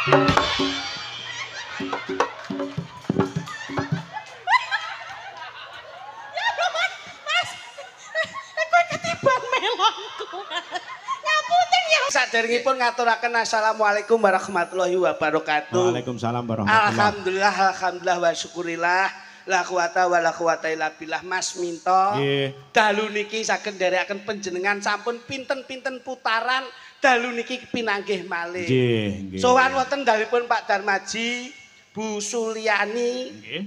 Ya Mas, kowe ketiban melonku. Ngapunten ya. Saderengipun ngaturaken assalamualaikum warahmatullahi wabarakatuh. Waalaikumsalam warahmatullahi. Alhamdulillah, alhamdulillah wa syukurillah. La quwata wa la quwata illa billah. Mas Minto. Nggih. Dalu niki saged nderekaken panjenengan sampun pinten-pinten putaran dalu niki pinanggih malih. Nggih, nggih. Sowan wonten dalipun Pak Darmaji, Bu Suliani. Nggih.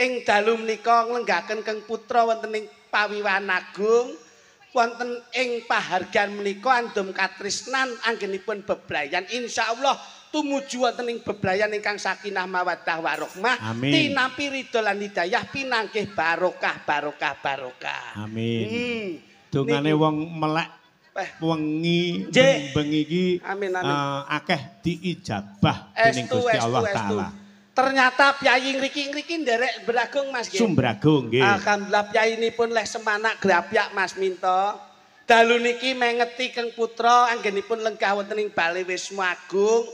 Ing dalu menika nglenggaken Keng Putra wonten ing Pawiwahan Agung. Wonten ing pahargyan menika andum katresnan anggenipun bebrayan. Insyaallah tumuju wonten ing bebrayan ingkang sakinah mawaddah warahmah. Tinampi ridho lan hidayah pinanggih barokah barokah barokah. Amin. Dongane wong melek wengi bengi iki akeh diijabah dening Gusti Allah Taala. Ternyata piyayi ngriki-ngriki nderek Bragung Mas nggih. Sumbragung nggih. Alhamdulillah piyayinipun leh semanak grapyak Mas Minto. Dalu niki mengeti Keng Putra anggenipun lenggah wonten ing Bale Wismu Agung.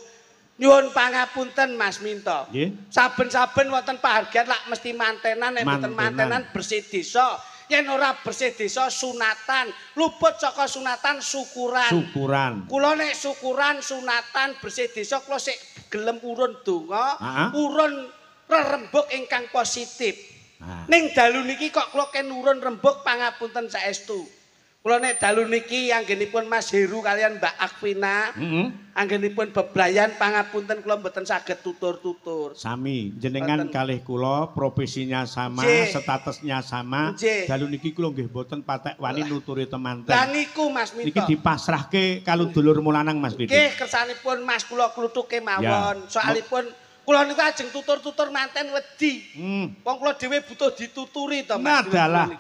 Nyuwun pangapunten Mas Minto. Nggih. Saben-saben wonten pahargyan lak mesti mantenan, nek mboten mantenan bersih desa. Yen ora bersih desa sunatan, luput saka sunatan syukuran. Syukuran. Kula nek syukuran sunatan bersih desa kula sik gelem urun donga, urun rerembug ingkang positif. Ning dalu niki kok kula ken urun rembug pangapunten saestu. Kula nek dalu niki anggenipun Mas Heru kalian Mbak Akvina, anggenipun bebrayan pangapunten kula mboten saged tutur-tutur. Sami, jenengan kalih kula profesinya sama, statusnya sama. Dalu niki kula nggih mboten patek wani nuturi temanten. Lah niku Mas Minto. Niki dipasrahke karo dulur lanang Mas Klithik. Nggih, kersanipun Mas kula kluthuke mawon. Soalipun kula niku ajeng tutur-tutur manten wedi. Wong kula dhewe butuh dituturi to Mas. Nadalah.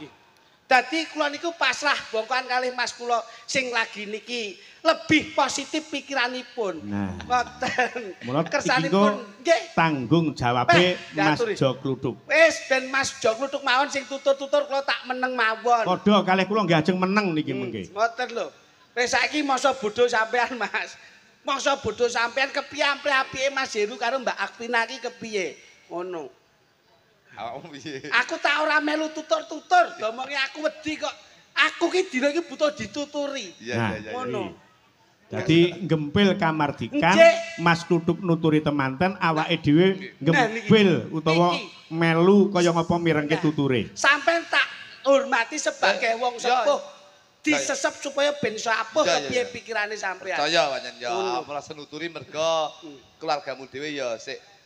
Dadi kula niku pasrah bongkoan kalih Mas kula sing lagi niki lebih positif pikiranipun. Ngoten. Kersanipun nggih tanggung jawabe Mas Jo Kluthuk. Wis ben Mas Jo Kluthuk mawon sing tutur-tutur kula tak meneng mawon. Padha kalih kula nggih ajeng meneng niki mengke. Ngoten lho. Wis saiki masa bodho sampean Mas. Masa bodho sampean kepiye ampe-apike Mas Heru karo Mbak Akvina iki kepiye? Ngono. Aku tak ora melu tutur-tutur, domongi aku wedi kok. Aku ki dina iki butuh dituturi. Iya, iya, iya. Ngono. Dadi gempil kamardikan, Mas Kluthuk nuturi temanten, awake dhewe gempil utawa melu kaya ngapa mirengke tuture. Sampeyan tak hormati sebagai wong sepuh. Disesep supaya ben iso apuh kepiye pikirane sampeyan. Percaya pancen ya, merasa nuturi mergo keluargamu dhewe ya sik.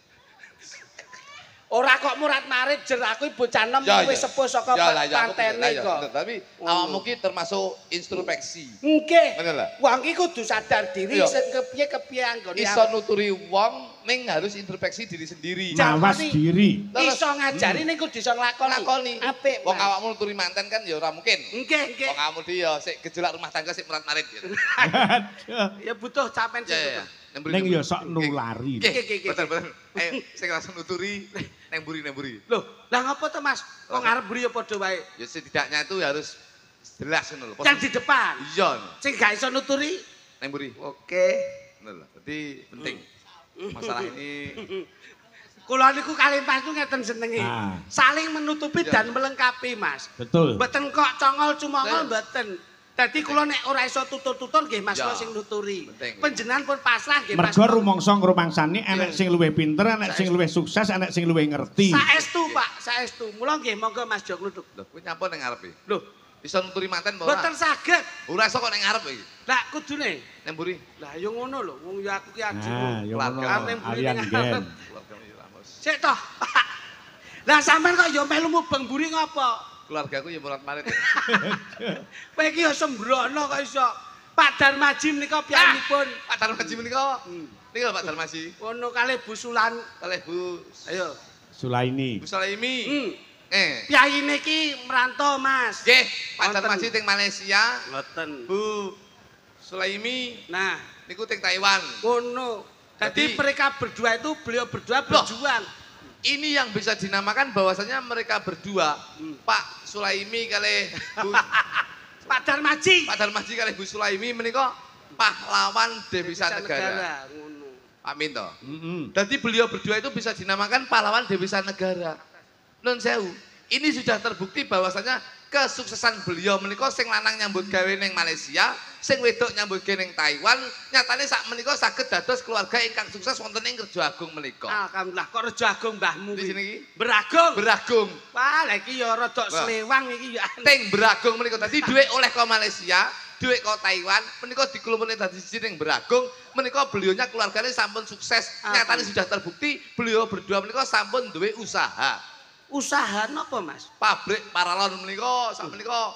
Ora kok murat-marit jer aku bocah nem wis sepuh saka pantene kok. Tapi awakmu ki termasuk introspeksi. Nggih. Wong ki kudu sadar diri sing kepiye-kepiye anggone. Iso nuturi wong ning harus introspeksi diri sendiri. Mawas diri. Iso ngajari ning kudu iso nglakoni. Apik. Wong awakmu nuturi manten kan ya ora mungkin. Nggih, nggih. Wong awakmu dhewe ya sik gejolak rumah tangga sik murat-marit gitu. Ya butuh sampean sing butuh. Neng ya sok nulari. Nggih, betul betul. Ayo sing langsung nuturi neng mburi neng mburi. Loh, lah ngopo to Mas? Wong arep mburi ya padha wae. Ya setidaknya itu harus jelas ngono lho. Yang di depan. Iya. Sing gak iso nuturi neng mburi. Oke. Ngono lho. Dadi penting. Masalah ini kula niku kalih Mas niku ngeten senenge. Saling menutupi dan melengkapi, Mas. Betul. Mboten kok congol cumongol mboten. Dadi kula nek ora iso tutur-tutur nggih Mas kula sing nuturi. Panjenengan pun pasrah nggih Mas. Mergo rumangsa ngrumangsani enek sing luwih pinter, enek sing luwih sukses, enek sing luwih ngerti. Saestu Pak, saestu. Mula nggih monggo Mas Jo Kluthuk. Lho, kuwi nyapa ning ngarep iki? Lho, iso nuturi manten apa ora? Mboten saged. Ora iso kok ning ngarep iki. Lah kudune ning mburi. Lah ya ngono lho, wong ya aku ki ajimu. Nah, ya ngono. Alian gen. Sik toh. Lah sampean kok ya melu mubeng mburi ngopo? Keluargaku ya murat-marit. Kowe iki ya sembrono kok iso. Pak Darmaji menika piyambakipun. Pak Darmaji menika. Nika Pak Darmaji. Ngono kalih Bu Sulan, kalih Bu ayo Sulaini. Bu Sulaimi. Piyayine iki merantau, Mas. Nggih, Pak Darmaji teng Malaysia. Ngoten. Bu Sulaimi. Nah, niku teng Taiwan. Ngono. Dadi mereka berdua itu beliau berdua berjuang. Ini yang bisa dinamakan bahwasanya mereka berdua, Pak Sulaimi kalih Bu Pak Darmaji. Pak Darmaji kalih Bu Sulaimi menika pahlawan devisa negara. Ngono. Pak Minto. Jadi beliau berdua itu bisa dinamakan pahlawan devisa negara. Nun sewu. Ini sudah terbukti bahwasanya kesuksesan beliau menika sing lanang nyambut gawe ning Malaysia, sing wedok nyambut gawe ning Taiwan, nyatane sak menika saged dados keluarga ingkang sukses wonten ing Rejo Agung menika. Alhamdulillah kok Rejo Agung mbahmu kuwi. Iki Beragung. Beragung. Wah, lha iki ya rada slewang iki ya. Ting Beragung menika dadi dhuwit oleh ke Malaysia, dhuwit ke Taiwan, menika diklumpukne dadi siji ning Beragung, menika beliaunya keluargane sampun sukses. Nyatane sudah terbukti beliau berdua menika sampun duwe usaha. Usaha napa, Mas? Pabrik paralon menika sak menika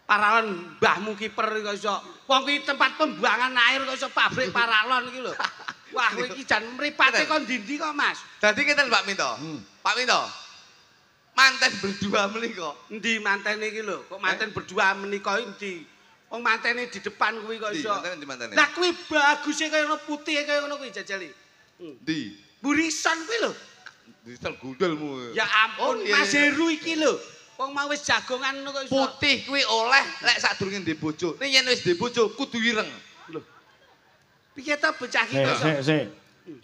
paralon mbahmu kiper kok iso. Wong kuwi tempat pembuangan air kok iso pabrik paralon iki lho. Wah, kowe iki jan mripate kon ndi-ndi kok, Mas? Dadi ngeten Pak Minto. Pak Minto. Manten berdua menika. Endi mantene iki lho? Kok manten berdua menika endi? Wong mantene di depan kuwi kok iso. Lah kuwi baguse kaya ngono putih kaya ngono kuwi jajali. Endi? Burison kuwi lho. Digital gundelmu. Ya ampun, oh, iya, Mas Heru iki lho. Wong mau wis jagongan ngono kok iso. Putih kuwi oleh lek sadurunge ndek bojo. Ning yen wis ndek bojo kudu ireng. Lho. Piye ta bocah iki kok? Sik, sik.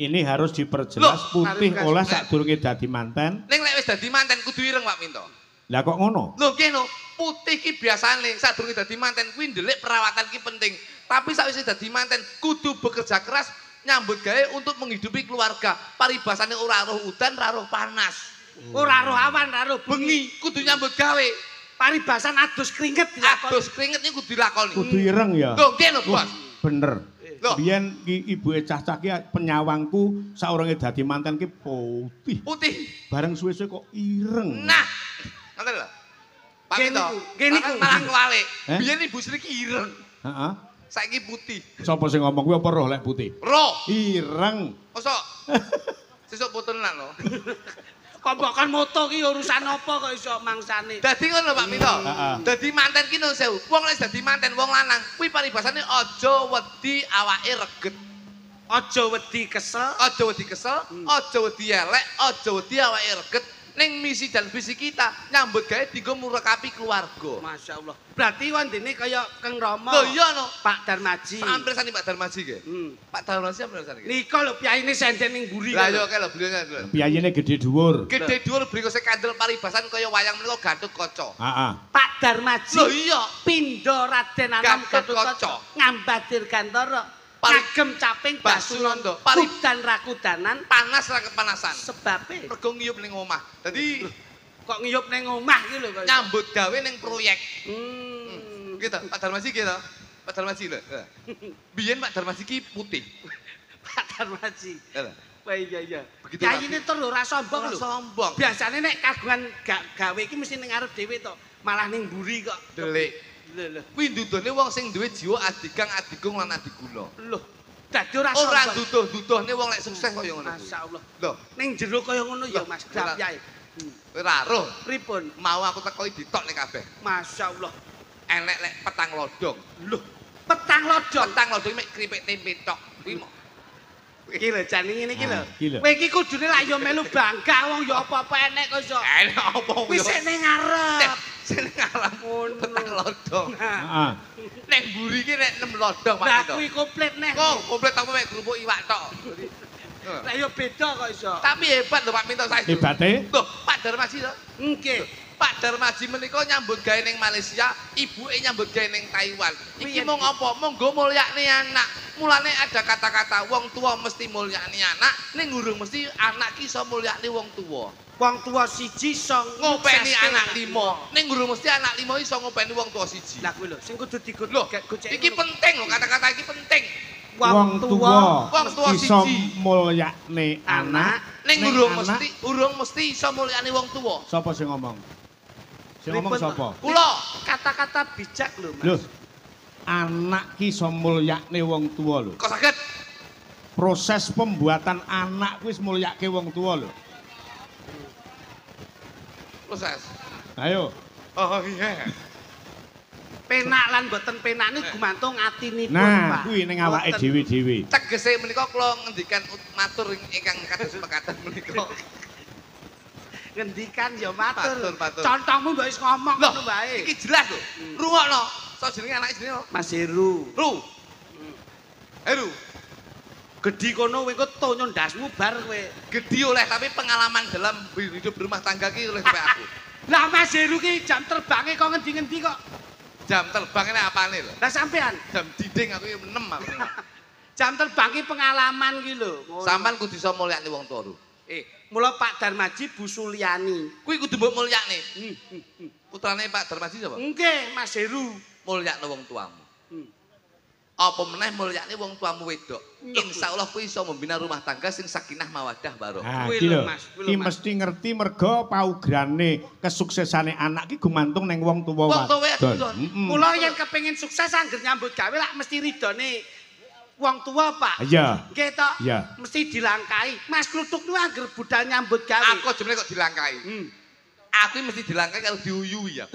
Ini harus diperjelas. Loh, putih oleh sadurunge dadi manten. Ning lek wis dadi manten kudu ireng Pak Minto. Lah kok ngono? Lho nggih no, putih ki biasane sadurunge dadi manten kuwi ndelik perawatan ki penting. Tapi sakwise dadi manten kudu bekerja keras nyambut gawe untuk menghidupi keluarga. Paribasane ora roh udan, ora roh panas. Ora roh awan, ora roh bengi, kudu nyambut gawe. Paribasan adus keringet dilakoni. Adus keringet niku kudu dilakoni. Kudu ireng ya. Lho nggih lho, Bos. Bener. Biyen ki ibuke cah-cah ki penyawangku saurunge dadi manten ki putih. Putih. Bareng suwe-suwe kok ireng. Nah, ngoten lho. Pak Minto. Nggih niku malah kuwalik. Biyen Ibu Sri ki ireng. Heeh. Saiki putih. Sapa sing ngomong kuwi apa roh lek putih? Roh. Ireng. Mosok. Sesuk putune lak lho. Kok mbok kon moto ki urusan apa kok iso mangsane. Dadi ngono Pak Minto. Dadi manten ki nun sewu. Wong lek dadi manten wong lanang kuwi paribasane aja wedi awake reget. Aja wedi kesel, aja wedi kesel, aja wedi elek, aja wedi awake reget. Ning misi dan visi kita nyambut gawe dienggo murekapi keluarga. Masya Allah. Berarti wondene kaya Keng Rama. Lho iya no. Pak Darmaji. Sampe sani Pak Darmaji nggih. Pak Darmaji sampe sani. Nika lho piyayine senden ning mburi. Lah iya kae lho beliaunya lho. Piyayine gede dhuwur. Gede dhuwur bringose kandel paribasan kaya wayang menika Gatotkaca. Heeh. Pak Darmaji. Lho iya. Pindha Raden Anom Gatotkaca ngambadir gantara. Kagem caping Basunanda, udan rakudanan, panas ra kepanasan. Sebabe mergo ngiyup ning omah. Dadi kok ngiyup ning omah iki lho kok. Nyambut gawe ning proyek. Gitu, Pak Darmaji gitu. Pak Darmaji lho. Biyen Pak Darmaji ki putih. Pak Darmaji. Wah iya iya. Yayine tur ora sombong lho. Sombong. Biasane nek kagungan gawe iki mesti ning ngarep dhewe to, malah ning mburi kok. Delik. Lho kuwi ndudone wong sing duwe jiwa adigang, adigung lan adiguna. Lho, dadi ora sombong. Ora nduduh-nduduhne wong lek sukses kaya ngono kuwi. Masyaallah. Lho, ning jero kaya ngono ya Mas Grapyai. Ora roh. Pripun? Mau aku teko ditokne kabeh. Masyaallah. Enek lek petang lodong. Lho, petang lodong. Petang lodong mek kripik tempe tok. Kuwi mok. Iki lho jane ngene iki lho. Kowe iki kudune lak ya melu bangga wong ya apa-apa enek kok iso. Enek apa kuwi sik ning ngarep. Sik ning ngarep petang lodong. Heeh. Nek mburi iki nek 6 lodong Pak Lah kuwi komplit neh. Kok komplit tapi mek kerupuk iwak tok. Lah ya beda kok iso. Tapi hebat lho Pak Minto saestu. Hebate? Lho, Pak Darmaji to? Nggih. Pak Darmaji menika nyambut gawe ning Malaysia, ibuke nyambut gawe ning Taiwan. Iki mung apa? Monggo mulyakne anak. Mulane ada kata-kata wong tua mesti mulyakne anak, ning urung mesti anak ki iso mulyakne wong tua. Wong tua siji iso ngopeni anak lima, ning urung mesti anak lima iso ngopeni wong tua siji. Lah kuwi lho, sing kudu digoceki. Iki penting lho, kata-kata iki penting. Wong tua iso mulyakne anak, ning urung mesti iso mulyakne wong tua. Sapa sing ngomong? Sing ngomong sapa? Kula. Kata-kata bijak lho, Mas. Lho, anak ki iso mulyakne wong tua lho. Kok saged? Proses pembuatan anak kuwi wis mulyake wong tua lho. Proses. Ayo. Oh iya. Penak lan mboten penak niku gumantung atinipun, Nah, Pak. kuwi ning awake dhewe-dhewe. Tegese menika kula ngendikan matur ingkang kados mekaten menika. Ngendikan ya matur. Matur. Contohmu mbok wis ngomong ngono wae. Iki jelas lho. Rungokno. So jenenge anake jenenge Mas Heru. Ru. Heru. Gedhi kono kowe engko tonyo ndasmu bar kowe. Gedhi oleh tapi pengalaman dalam hidup berumah tangga ki oleh kowe aku. Lah Mas Heru ki jam terbange kok ngendi-ngendi kok. Jam terbang ini apane lho? Lah sampean jam dinding aku ya 6 aku. Jam terbang ki pengalaman ki lho. Sampean kudu iso mulyakne wong tuwa. Mula Pak Darmaji Bu Suliani. Kuwi kudu mbok mulyakne. Putrane Pak Darmaji sapa? Nggih, Mas Heru. Mulyakne wong tuamu. Apa meneh mulyakne wong tuamu wedok. Insyaallah kuwi iso membina rumah tangga sing sakinah mawaddah warahmah. Kuwi lho Mas, kuwi lho. Mesti ngerti mergo paugerane kesuksesane anak ki gumantung ning wong tuwa wadon. Mula yen kepengin sukses angger nyambut gawe lak mesti ridone wong tua, Pak. Iya. Nggih to? Mesti dilangkai. Mas Kluthuk niku angger budal nyambut gawe. Aku jemene kok dilangkai. Aku mesti dilangkai karo diuyuhi ya.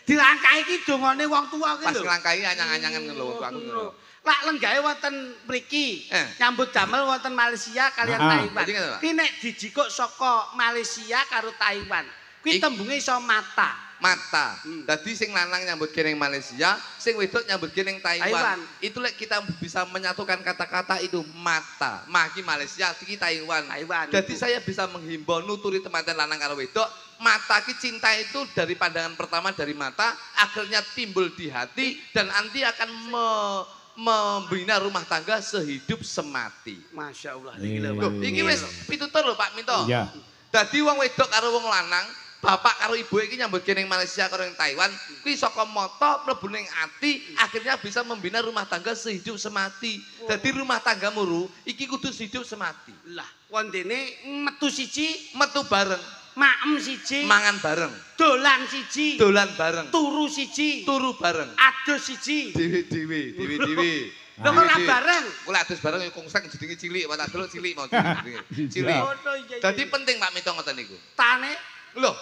Dilangkai iki dongane wong tua ki lho. Pas nglangkai anyang-anyangan lho wong tuaku lho. Lak lenggahe wonten mriki, nyambut damel wonten Malaysia kalian Taiwan. Ki nek dijikuk saka Malaysia karo Taiwan, kuwi tembunge iso mata. Mata. Dadi sing lanang nyambut gawe ning Malaysia, sing wedok nyambut gawe ning Taiwan. Itu lek kita bisa menyatukan kata-kata itu mata. Maki Malaysia, iki Taiwan. Jadi saya bisa menghimbau nuturi temanten lanang karo wedok, mata ki cinta itu dari pandangan pertama dari mata, akhirnya timbul di hati dan nanti akan membina rumah tangga sehidup semati. Masya Allah. Iki wis pitutur lho Pak Minto. Iya. Dadi wong wedok karo wong lanang, bapak karo ibu iki nyambut gawe ning Malaysia karo ning Taiwan, kuwi saka mata mlebu ning ati, akhirnya bisa membina rumah tangga sehidup semati. Dadi rumah tanggamu ru, iki kudu sehidup semati. Lah, wondene metu siji, metu bareng, maem siji, mangan bareng, dolan siji, dolan bareng, turu siji, turu bareng, adus siji, dhewe-dhewe, dhewe-dhewe. Lho kok ora bareng? Kula adus bareng ya kungsek jenenge cilik, Pak tak delok cilik mau jenenge. Cilik. Dadi penting Pak Minto ngoten niku. Tane lho,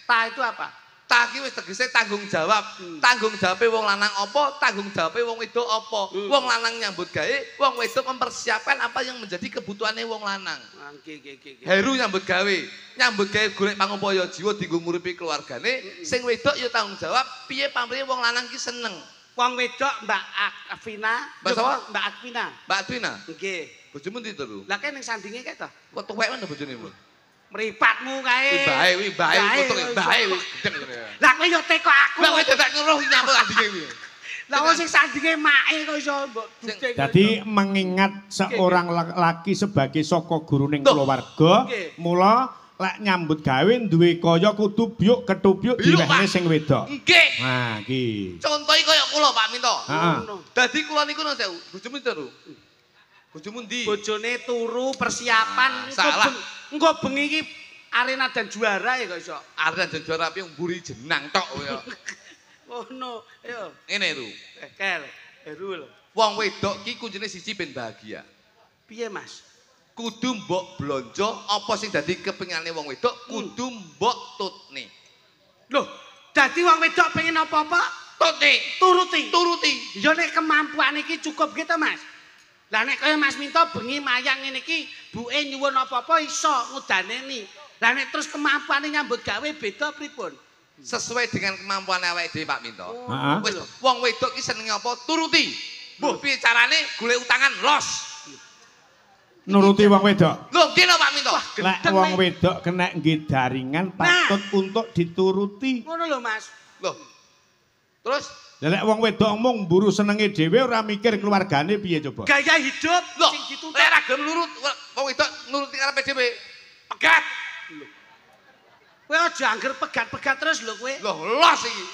ta itu apa? Ta ki wis tegese tanggung jawab. Tanggung jawabe wong lanang apa, tanggung jawabe wong wedok apa. Wong lanang nyambut gawe, wong wedok mempersiapkan apa yang menjadi kebutuhane wong lanang. Nggih. Heru nyambut gawe golek pangupaya jiwa dienggo nguripi keluargane, sing wedok ya tanggung jawab piye pamrihe wong lanang ki seneng. Wong wedok Mbak Afina, Mbak sapa? Mbak Afina. Mbak Afina? Nggih. Bojomu ndi to, Ru? Lah kene ning sandinge kae to. Kok tuwek men bojone, Bu? Mripatmu kae. Kuwi bae, kuwi bae, kuwi gedeng. Lah kowe yo teko aku. Lah kowe dadak ngeruh nyambut sandinge kuwi. Lah wong sing sandinge make kok iso mbok dudeng. Dadi mengingat seorang laki sebagai saka guruning keluarga, mula lek nyambut gawe duwe kaya kudu biyuk ketubyuk diwehne sing wedok. Nggih. Nah, iki. Contohe kaya kula Pak Minto. Dadi kula niku nang sewu, bojomu turu. Bojomu ndi? Bojone turu persiapan engko bengi iki arena dan juara ya kok iso. Arena dan juara piye mburi jenang tok ya. Ngono, ayo. Ngene lho. Kel, Heru lho. Wong wedok ki kuncine siji ben bahagia. Piye, Mas? Kudu mbok blonjo apa sing dadi kepengane wong wedok kudu mbok tutne. Loh, dadi wong wedok pengen apa-apa? Tutne, turuti. Turuti. Ya nek kemampuan iki cukup gitu, Mas. Lah nek kaya Mas Minto bengi mayang ngene iki, buke nyuwun apa-apa iso ngudaneni. Lah nek terus kemampuane nyambut gawe beda pripun? Sesuai dengan kemampuan awake dhewe Pak Minto. Heeh. Wis wong wedok ki senenge apa? Turuti. Mbuh piye carane golek utangan los. Nuruti wong wedok. Lho nggih lho Pak Minto. Lek wong wedok kena nggih daringan patut untuk dituruti. Ngono lho Mas. Lho. Terus lek wong wedok mung mburu senenge dhewe ora mikir keluargane piye coba. Gaya hidup sing dituntut. Lek ora gelem nurut wong wedok nuruti karepe dhewe. Pegat. Kowe aja angger pegat-pegat terus lho kowe. Lho los iki.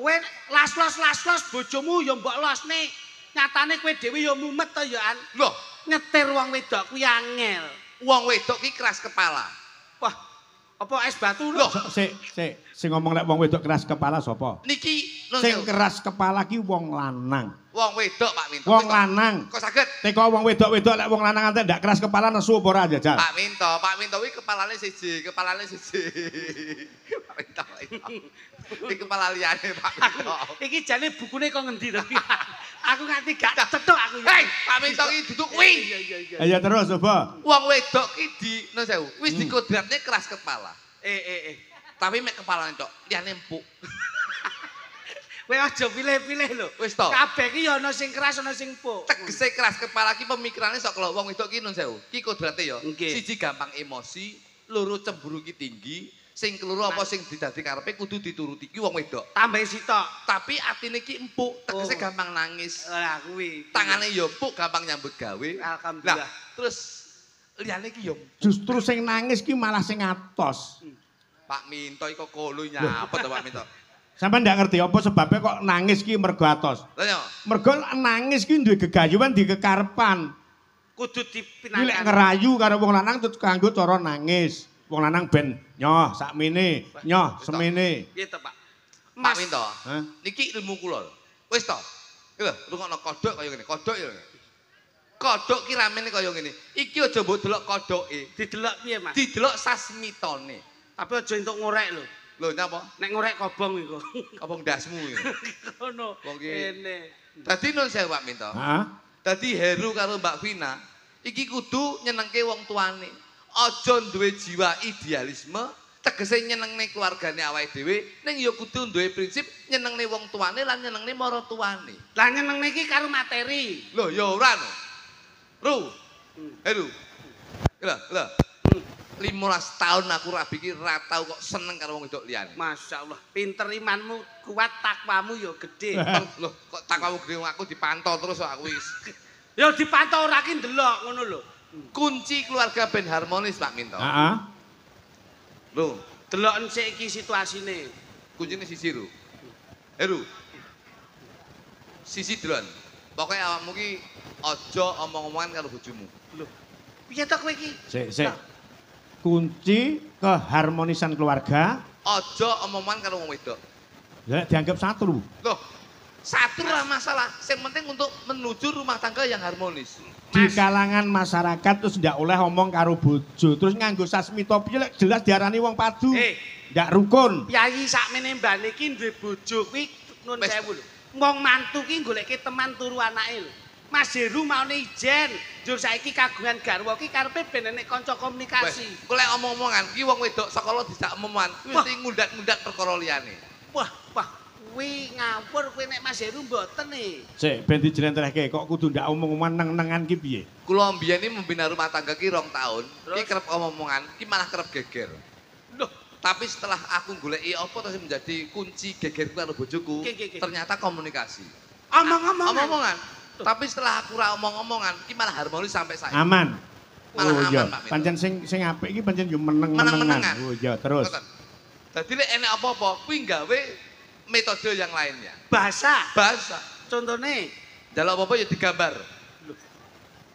Kowe las-los bojomu ya mbok losne. Nyatane kowe dhewe ya mumet to ya an. Lho, nyetir wong wedok kuwi angel. Wong wedok ki keras kepala. Wah, apa es batu lho? Sik, sik, sing ngomong lek wong wedok keras kepala sapa? Niki sing keras kepala ki wong lanang. Wong wedok Pak Minto. Wong lanang. Kok saged? Teko wong wedok-wedok lek wong lanang antek ndak keras kepala nesu apa ora jajal? Pak Minto, Pak Minto kuwi kepalane siji, kepalane siji. Pak Minto. Iki kepala liyane Pak Minto. Iki jane bukune kok ngendi to? Aku nganti gak cethuk aku. Hei, Pak Minto iki duduk kuwi. Iya iya iya. Ayo terus coba. Wong wedok ki di no sewu, wis dikodratne keras kepala. Tapi mek kepalane tok, liyane empuk. Kowe aja pilih-pilih lho. Wis to. Kabeh ki ya ana sing keras ana sing empuk. Tegese keras kepala ki pemikirane sok kalau wong wedok ki nun sewu. Ki kodrate ya. Siji gampang emosi, loro cemburu ki tinggi, sing keloro apa sing didadi karepe kudu dituruti ki wong wedok. Tambah sitok. Tapi atine ki empuk, tegese gampang nangis. Lah kuwi. Tangane ya empuk, gampang nyambut gawe. Alhamdulillah. Lah, terus liyane ki ya justru sing nangis ki malah sing atos. Pak Minto iku kolu nyapet to Pak Minto. Sampeyan ndak ngerti apa sebabnya kok nangis ki mergo atos. Lha mergo nangis ki duwe gegayuhan di kekarepan. Kudu dipinangkan. Lek ngerayu karo wong lanang terus kanggo cara nangis. Wong lanang ben nyoh sakmene, nyoh semene. Piye to, Pak? Mas Pak Minto. Niki ilmu kula. Wis to. Iki lho, rungokno kodhok kaya ngene, kodhok ya. Kodhok ki ramene kaya ngene. Iki aja mbok delok kodhoke. Didelok piye, Mas? Didelok sasmitane. Tapi aja entuk ngorek lho. Lho nyapa? Nek ngorek kobong iku. Kobong ndasmu iki. Ngono. Wong ki. Ngene. Dadi nun sewu Pak Minto. Heeh. Dadi Heru karo Mbak Vina iki kudu nyenengke wong tuane. Aja duwe jiwa idealisme, tegese nyenengne keluargane awake dhewe, ning ya kudu duwe prinsip nyenengne wong tuane lan nyenengne maratuwane. Lah nyenengne iki karo materi. Lho ya ora no. Ru. Heru. Lho, lho. 15 tahun aku rabi ki ra tau kok seneng karo wong wedok liyane. Masya Allah, pinter imanmu, kuat takwamu ya gede. Loh, kok takwamu gede aku dipantau terus kok aku wis. Ya dipantau ora ki ndelok ngono lho. Kunci keluarga ben harmonis Pak Minto. Heeh. Lho, deloken sik iki situasine. Kuncine siji lho. Heru. Sisi delon. Pokoke awakmu ki aja omong-omongan karo bojomu. Lho. Piye to kowe iki? Sik, sik. Kunci keharmonisan keluarga aja omongan karo wong wedok. Ya dianggap satu. Loh, satu lah masalah. Yang penting untuk menuju rumah tangga yang harmonis. Di kalangan masyarakat terus ndak oleh omong karo bojo, terus nganggo sasmita piye lek jelas diarani wong padu. Ndak rukun. Piyayi sakmene mbane iki duwe bojo kuwi nun sewu lho. Wong mantu ki goleke teman turu anake lho. Mas Heru maune ijen, njur saiki kagungan garwa ki karepe ben enek kanca komunikasi. Wes, lek omong-omongan ki wong wedok sekolah dijak omongan, kuwi mesti ngundat-ngundat perkara liyane. Wah, wah, kuwi ngawur kuwi nek Mas Heru mboten e. Sik, ben dijlentrehke kok kudu ndak omong-omongan neng-nengan ki piye? Kula mbiyen iki membina rumah tangga ki 2 tahun, ki kerep omong-omongan, ki malah kerep geger. Loh, tapi setelah aku goleki apa terus menjadi kunci gegerku karo bojoku, ternyata komunikasi. Omong-omongan. Omong-omongan. Tapi setelah aku ra omong-omongan, ki malah harmonis sampai saiki. Aman. Malah oh, aman, Pak Minto. Pancen sing apik iki pancen yo meneng-menengan. Oh iya, terus. Dadi lek enek apa-apa, kuwi gawe metode yang lainnya. Bahasa. Bahasa. Contone, njaluk apa-apa ya digambar. Lho.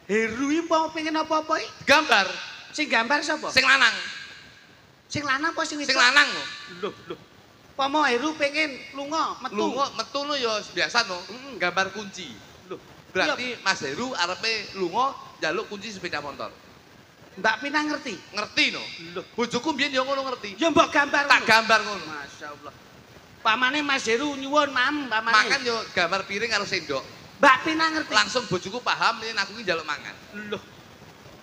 Heru iki mau pengen apa-apa iki? Digambar. Sing gambar sapa? Sing lanang. Sing lanang apa sing wedok? Sing lanang. Lho, lho. Pomo Heru pengen lunga, metu. Lunga, metu no ya biasa no, gambar kunci. Berarti Mas Heru arepe lunga njaluk kunci sepeda motor. Mbak Pina ngerti? Ngerti no. Lho, bojoku mbiyen ya ngono ngerti. Ya mbok gambar. Tak gambar ngono. Masya Allah. Pamane Mas Heru nyuwun mam, pamane. Makan yo gambar piring karo sendok. Mbak Pina ngerti. Langsung bojoku paham yen aku ki njaluk mangan. Lho.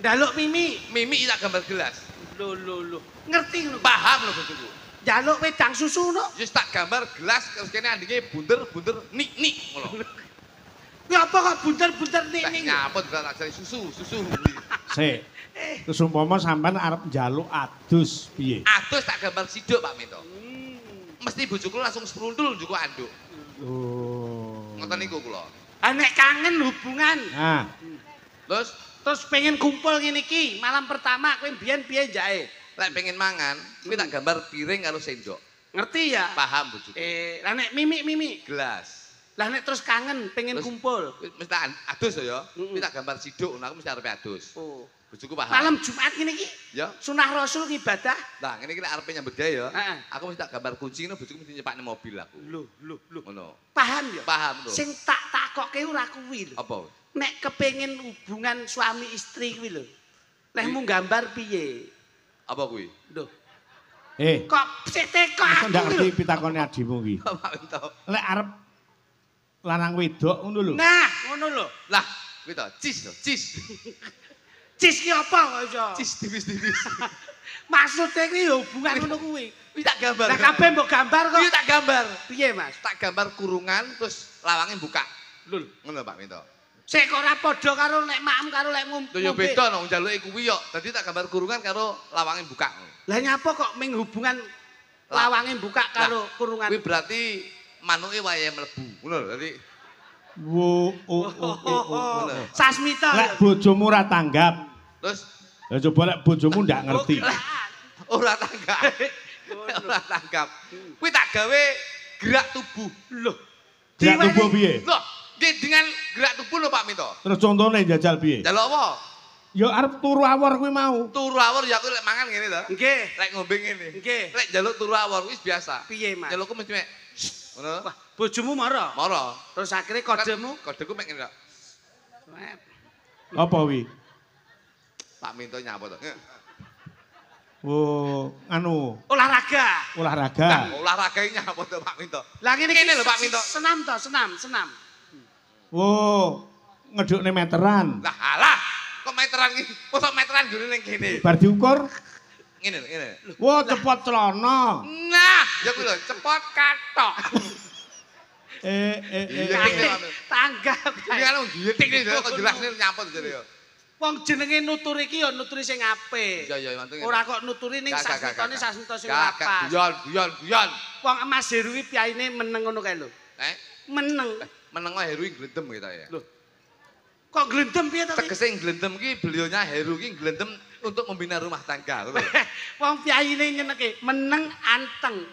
Njaluk mimi. Mimi tak gambar gelas. Lho lho lho. Ngerti ngono. Paham lho bojoku. Njaluk wedang susu no. Wis tak gambar gelas terus kene andinge bunder-bunder nik-nik ngono. Ya apa kok bunder-bunder ning-ning? Nyaput tak ajari susu, susu. Sik. Terus umpama sampean arep njaluk adus piye? Adus tak gambar siduk Pak Minto. Mesti bojoku langsung spruntul njuku anduk. Oh. Ngoten niku kula. Ah nek kangen hubungan. Nah. Terus pengen kumpul ngene iki, malam pertama kowe mbiyen piye njake? Lek pengen mangan, kuwi tak gambar piring karo sendok. Ngerti ya? Paham bojoku. Lah nek mimik-mimik gelas. Lah nek terus kangen pengen terus, kumpul. Mesti adus ya. Kuwi tak gambar siduk, aku mesti arepe adus. Oh. Bojoku paham. Malam Jumat ngene iki? Ya. Sunah Rasul ngibadah. Lah ngene iki nek arepe nyambut gawe ya. Aku mesti tak gambar kunci ngono bojoku mesti nyepakne mobil aku. Lho, lho, lho. Ngono. Paham ya? Paham lho. Sing tak takokke ora kuwi lho. Apa? Nek kepengin hubungan suami istri kuwi lho. Lehmu gambar piye? Apa kuwi? Lho. Kok sik teko aku. Ndak ngerti pitakone adimu kuwi. Pak Minto. Lek arep lanang wedok ngono lho. Nah, ngono lho. Lah, kuwi to, cis lho, cis. Cis ki apa kok iso? Cis tipis-tipis. Maksude kuwi hubungan ngono kuwi. Kuwi tak gambar. Lah kabeh mbok gambar kok. Kuwi tak gambar. Piye, Mas? Tak gambar kurungan terus lawange buka. Lho, ngono Pak Minto. Sik kok ora padha karo nek maem karo lek ngombe. Lho ya beda no njaluke kuwi yo. Dadi tak gambar kurungan karo lawange buka. Lah nyapa kok ming hubungan lawange buka karo kurungan? Kuwi berarti manuke wayahe mlebu. Ngono lho dadi wo o o o. Sasmita. Lek bojomu ora tanggap. Terus lah coba lek bojomu ndak ngerti. Ora tanggap. Ora tanggap. Kuwi tak gawe gerak tubuh. Lho. Gerak tubuh piye? Lho, dengan gerak tubuh lho Pak Minto. Terus contone jajal piye? Njaluk apa? Ya arep turu awor kuwi mau. Turu awor ya aku lek mangan ngene to. Nggih. Lek ngombe ngene. Nggih. Lek njaluk turu awor wis biasa. Piye, Mas? Njalukku mesti mek ngono. Wah, bojomu mara? Mara. Terus akhirnya kodemu? Kodeku mek ngene tok. Apa wi? Pak Minto nyapa to? Oh, anu. Olahraga. Olahraga. Nah, olahraga iki nyapa to Pak Minto? Lah ngene iki lho Pak Minto. Senam to, senam, senam. Oh, ngedukne meteran. Lah alah, kok meteran iki? Mosok meteran nggone ning kene. Bar diukur ngene lho, ngene. Wah, cepot celana. Nah, ya kuwi lho, cepot kathok. Tanggap. Iki anu gitik iki kok jelasne nyapa to jare ya. Wong jenenge nuturi iki ya nuturi sing apik. Iya iya mantu. Ora kok nuturi ning sasmitane sasmita sing ora pas. Guyon guyon guyon. Wong Mas Heru iki piyaine meneng ngono kae lho. Eh? Meneng. Meneng kok Heru iki glendem kita ya. Lho. Kok glendem piye to? Tegese glendem iki beliaunya Heru iki glendem untuk membina rumah tangga. Wong piyaine nyeneke meneng anteng.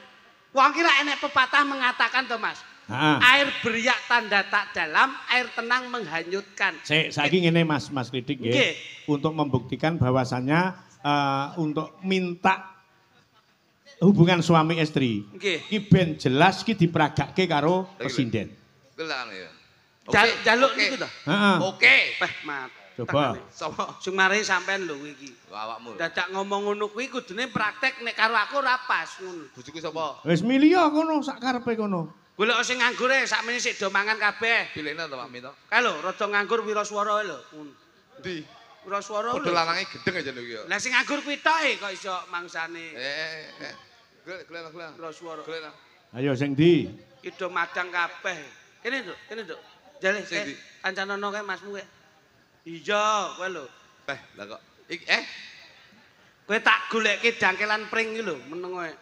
Wong ki ra enek pepatah mengatakan to Mas. Ha. Air beriak tanda tak dalam, air tenang menghanyutkan. Sik, saiki ngene Mas, Mas Klidik nggih. Untuk membuktikan bahwasannya untuk minta hubungan suami istri. Nggih. Iki ben jelas iki dipragake karo pesinden. Ya. Jaluk niku to? Heeh. Oke. Peh mat. Coba. Sapa? Sing mari sampean lho iki. Awakmu. Dadak ngomong ngono kuwi kudune praktek nek karo aku ora pas ngono. Bojoku sapa? Wis milih kono sak karepe kono. Golek sing nganggur e sakmene sik do mangan kabeh. Pilihne to Pak Minto. Kae lho rada nganggur Wiraswara lho. Endi? Wiraswara lho. Padha lanange gendeng aja lho iki. Lah sing nganggur kuwi tok e kok iso mangsane. Golek golek golek. Wiraswara. Golek. Ayo sing ndi? Iki do madang kabeh. Kene nduk, kene nduk. Jale kancanono kae masmu kae. Iya, kowe lho. Beh, lah kok iki Kowe tak golekke dangkelan pring iki lho, meneng kowe.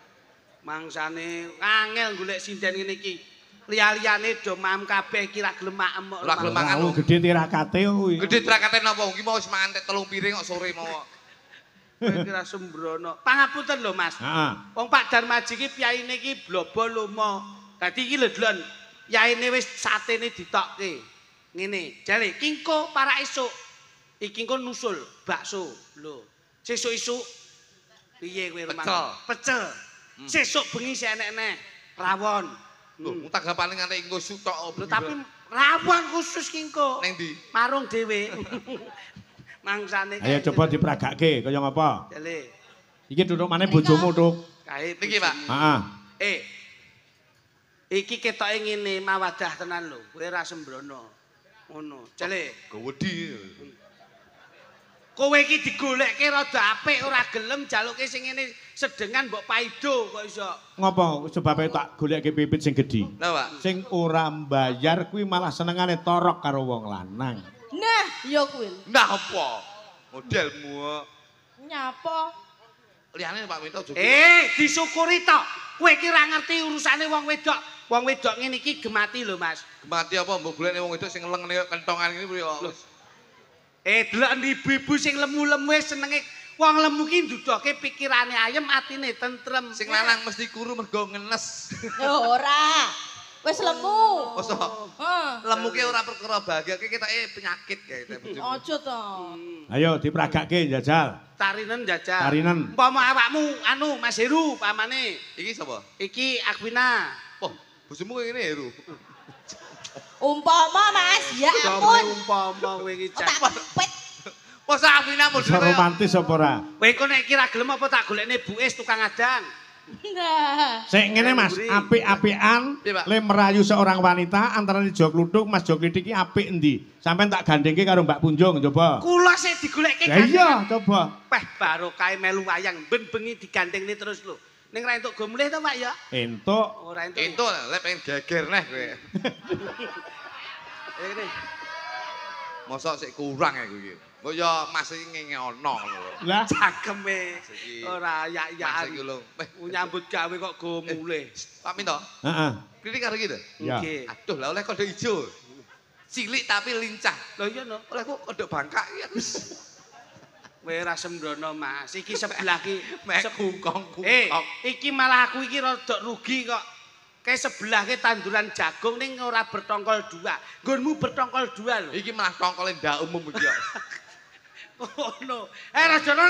Mangsane angel golek sinden ngene iki. Liya-liyane do maem kabeh iki ra gelem maem kok. Ora gelem mangan. Gedhe tirakate kuwi. Gedhe tirakate napa? Iki mau wis mangan tek 3 piring kok sore mau. Kowe iki ra sembrono. Pangapunten lho, Mas. Heeh. Wong Pak Darmaji iki piyaine iki blobo lomo. Dadi iki lho delon, yaine wis satene ditokke. Ngene, jale kingko para esuk. Iki engko nusul bakso. Lho, sesuk isuk piye kowe rumah? Pecel. Pecel. Sesuk bengi sik enek-enek rawon. Lho, tanggapane nganti engko esuk tok. Lho, tapi rawon khusus kingko. Ning ndi? Marung dhewe. Mangsane. Ayo coba dipragake kaya ngapa? Jale. Iki duduk maneh bojomu, Tuk. Kae niki, Pak. Heeh. Iki ketoke ngene mawadah tenan lho. Kowe ora sembrono. Ngono. Jale. Gewedi. Kowe iki digolekke rada apik ora gelem jaluke sing ngene sedengan mbok paido kok iso. Ngopo sebabe tak golekke pipit sing gedhi? Lha, Pak. Sing ora mbayar kuwi malah senengane torok karo wong lanang. Nah, ya kuwi. Nah apa? Modelmu. Nyapa? Liyane Pak Minto joget. Disyukuri tok. Kowe iki ora ngerti urusane wong wedok. Wong wedok ngene iki gemati lho, Mas. Gemati apa mbok golekne wong wedok sing ngeleng kentongan ngene piye kok. Delok ibu-ibu sing lemu-lemu senenge wong lemu ki ndudoke pikirane ayem, atine tentrem. Sing lanang mesti kuru mergo ngenes. Lho ora. Wis lemu. Mosok. Heeh. Lemu ki ora perkara bahagia, ki ketoke penyakit kae bojomu. Aja to. Ayo dipragake njajal. Tarinen njajal. Tarinen. Umpama awakmu anu Mas Heru pamane. Iki sapa? Iki Akwina. Oh, bojomu kaya ngene Heru. Umpama Mas, ya ampun. Umpama kowe iki tak kempit. Mosok Akwina modele romantis apa ora? Kowe kok nek kira gelem apa tak golekne Bu Es tukang adang. Nah. Sik ngene Mas, apik-apikan le merayu seorang wanita antara Jo Kluthuk Mas Jo Klithik iki apik endi? Sampeyan tak gandengke karo Mbak Punjung coba. Kula sik digolekke. Ya iya, coba. Peh barokahe melu wayang ben bengi digandengne terus lho. Ning ra entuk go mulih to, Pak ya? Entuk. Ora entuk. Entuk, lek pengen geger neh kowe. Ngene. Mosok sik kurang aku iki. Kok ya Mas iki ngene ono ngono lho. Lah cangkeme ora yak-yakan. Mas iki lho. Nyambut gawe kok go mulih. Pak Minto. Heeh. Klitik karo iki to? Nggih. Aduh, lah oleh kodhok ijo. Cilik tapi lincah. Lho iya no. Oleh kok kodhok bangkak iki. Kowe ora sembrono, Mas. Iki sebelah iki mek kungkong-kungkong. Iki malah aku iki rada rugi kok. Kayak sebelah ke tanduran jagung ning ora bertongkol dua. Nggonmu bertongkol dua lho. Iki malah tongkole ndak umum iki kok. Ngono. Rajono.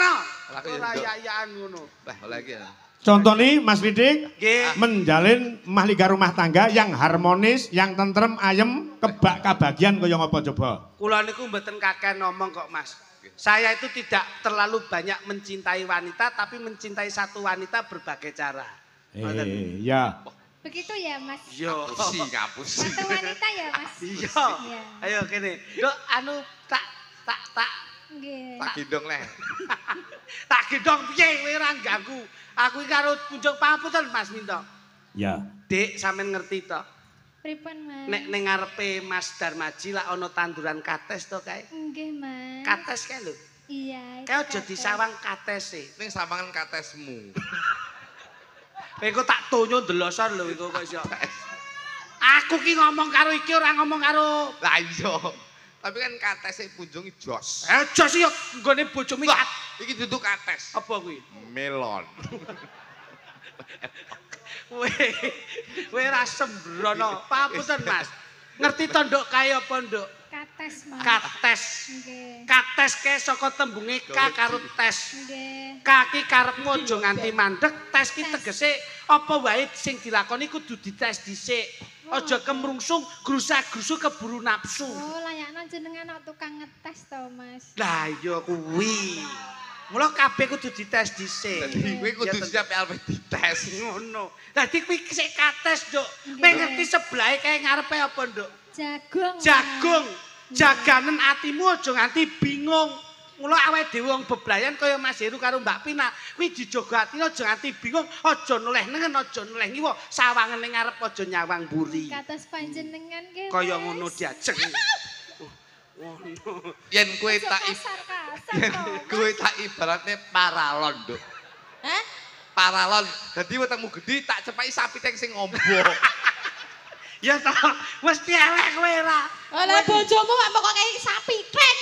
Ora yak-yakan ngono. Lah oleh iki. Contone Mas Klitik nggih menjalin mahligai rumah tangga yang harmonis, yang tentrem, ayem, kebak kabagian kaya ngapa coba? Kula niku mboten kakehan ngomong kok, Mas. Saya itu tidak terlalu banyak mencintai wanita, tapi mencintai satu wanita berbagai cara. Iya. Begitu ya, Mas? Iya. Ngapusi. Satu wanita ya, Mas? Iya. Ayo kene. Nduk anu tak nggih. Tak gendong leh. Tak gendong piye kowe ora ganggu. Aku iki karo Punjung pangapunten Mas Minto. Ya. Dik, sampean ngerti to? Pripun, Mas? Nek ning ngarepe Mas Darmaji lak ana tanduran kates to kae? Nggih, Mas. Kates kae lho. Iya. Kae aja disawang katese. Ning sawangan katesmu. Kowe engko tak tonyo ndelosor lho iku kok iso. Aku ki ngomong karo iki ora ngomong karo. Lah iya. Tapi kan katese Punjung jos. Jos yo nggone bojomu. Iki dudu kates. Apa kuwi? Melon. Kowe ora sembrono. Pangapunten, Mas. Ngerti to nduk kae apa nduk? Kates, Mas. Kates. Nggih. Kates kae saka tembunge K karo tes. Nggih. K ki karepmu aja nganti mandek, tes ki tegese apa wae sing dilakoni kudu dites dhisik. Aja kemrungsung, grusa-grusu keburu nafsu. Oh, layakno jenengan kok tukang ngetes to, Mas. Lah iya kuwi. Mula kabeh kudu dites dhisik. Dadi kowe kudu siap arep dites. Ngono. Dadi kuwi sik kates, Nduk. Kowe ngerti sebelahe kae ngarepe apa, Nduk? Jagung. Jagung. Jaganen atimu aja nganti bingung. Mula awake dhewe wong bebrayan kaya Mas Heru karo Mbak Pina, kuwi dijaga atine aja nganti bingung, aja noleh nengen, aja noleh ngiwa, sawangen ning ngarep aja nyawang mburi. Kados panjenengan nggih. Kaya ngono diajeng. Ngono. Yen kowe tak kowe tak ibaratne paralon, Nduk. Hah? Paralon. Dadi wetengmu gedhi tak cepaki sapi teng sing ombo. Ya toh, mesti elek kowe ora. Lah bojomu kok kok kei sapi teng.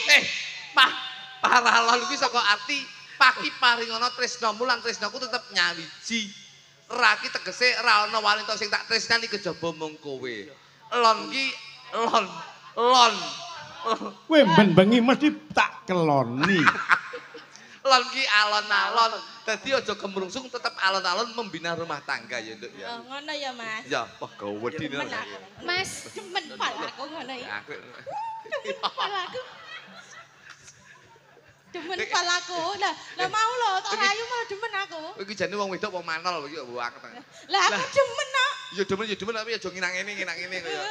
Pak paralon kuwi saka arti paki paringono tresnamu lan tresnaku tetep nyawiji. Ra ki tegese ra ana wanita sing tak tresnani kejaba mung kowe. Lon ki lon lon. Kowe ben bengi mesti tak keloni. Lon ki alon-alon. Dadi aja kemrungsung tetep alon-alon membina rumah tangga ya, Nduk ya. Oh, ngono ya, Mas. Ya, wah gawedi. Mas, demen pal aku ngono iki. Demen pal aku. Demen pal aku. Lah, lah mau lho tok rayu malah demen aku. Iki jane wong wedok wong manol iki kok banget. Lah aku demen kok. Ya demen ya demen tapi aja nginang ngene nginang ngene kaya.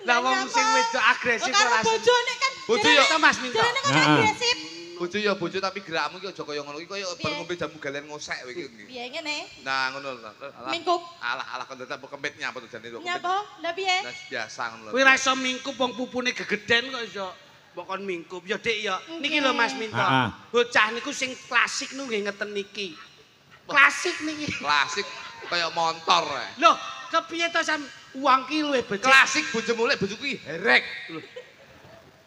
Lah wong sing wedok agresif ora. Karo bojone kan. Bojo ya Mas Minto. Jarene kan agresif. Bojo ya bojo tapi gerakmu iki aja kaya ngono iki kaya bar ngombe jamu galen ngosek kowe iki. Piye ngene? Nah ngono lho. Mingkup. Alah alah kon dadak kempit nyapa to jane kok. Nyapa? Lah piye? Lah biasa ngono lho. Kowe ora iso mingkup wong pupune gegeden kok iso. Mbok kon mingkup. Ya Dik ya. Niki lho Mas Minto. Bocah niku sing klasik niku nggih ngeten niki. Klasik niki. Klasik kaya montor ae. Loh, kepiye to sam wong ki luwih becik. Klasik bojomu lek bojoku ki herek.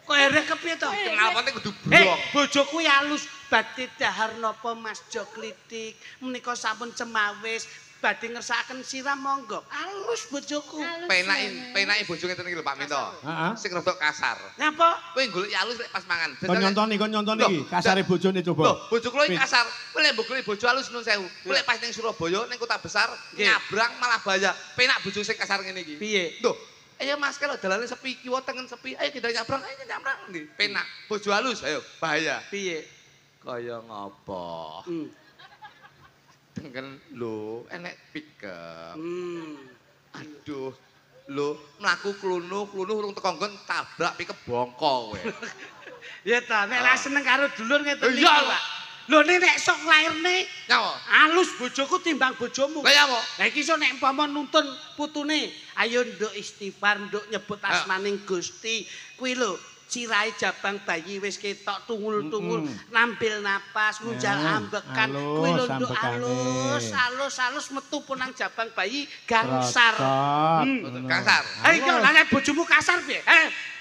Kok herek kepiye to? Kenalpane kudu blok. Bojoku ya alus badhe dahar napa Mas Jo Klitik. Menika sampun cemawis badhe ngersakaken siram monggo. Alus bojoku. Penake penake bojo ngeten iki lho Pak Minto. Sing rada kasar. Nyapa? Kowe golek alus lek pas mangan. Kon nyontoni, kon nyontoni iki kasare bojone coba. Lho, bojo kula iki kasar. Kowe lek mbok golek bojo alus nun sewu. Kowe lek pas ning Surabaya ning kota besar nyabrang malah bahaya. Penak bojo sing kasar ngene iki. Piye? Lho, ayo Mas kalau dalane sepi kiwa tengen sepi, ayo kita nyabrang, ayo nyabrang ndi? Penak. Bojo halus, ayo bahaya. Piye? Kaya ngopo? Dengken lho, enek pickup. Aduh. Lho, mlaku klunu-klunu urung teko nggon tabrak pickup bongko kowe. Ya ta, nek ra seneng karo dulur ngeten iki, Pak. Lho nek sok lairne nyawa alus bojoku timbang bojomu. Lah nyawa. Lah iki iso nek umpama nuntun putune, ayo nduk istighfar, nduk nyebut asmaning Gusti. Kuwi lho, sirahe jabang bayi wis ketok tungul-tungul, nambil napas, ngunjal ambekan. Kuwi lho nduk alus, alus, alus metu punang jabang bayi gangsar. Gangsar. Ha iki lha nek bojomu kasar piye?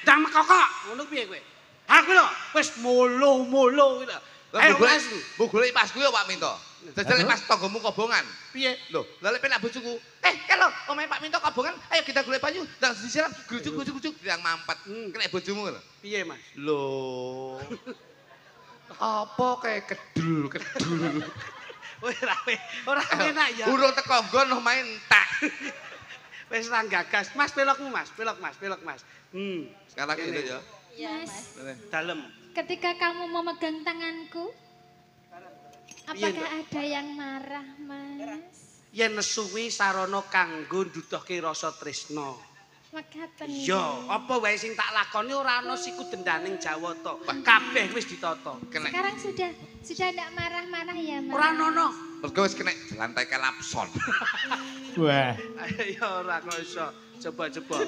Ndang mekokok, ngono piye kowe? Ha kuwi lho, wis molo-molo kuwi lho. Ayo Mas, mbok golek Mas kuwi Pak Minto. Jajal Mas tanggamu kobongan. Piye? Lho, lha lek penak bojoku, kalau omahe Pak Minto kobongan, ayo kita golek banyu, ndang disiram, grujuk-grujuk ndang mampet. Kena bojomu lho. Piye, Mas? Lho. Apa kae kedul-kedul. Ora enak ya. Urung teko nggon omahe entek. Wis ra gagas. Mas pelokmu, Mas. Pelok, Mas. Pelok, Mas. Sekarang gitu ya. Iya, Mas. Dalem. Ketika kamu memegang tanganku, apakah ada yang marah, Mas? Yen nesu kuwi sarana kanggo nduduhke rasa tresna. Mekaten. Iya, apa wae sing tak lakoni ora ana siku dendaning Jawata. Kabeh wis ditata. Sekarang sudah ndak marah-marah ya, Mas? Ora ono. Mergo wis kena lantai kelapson. Wah. Ya ora kok iso. Coba-coba.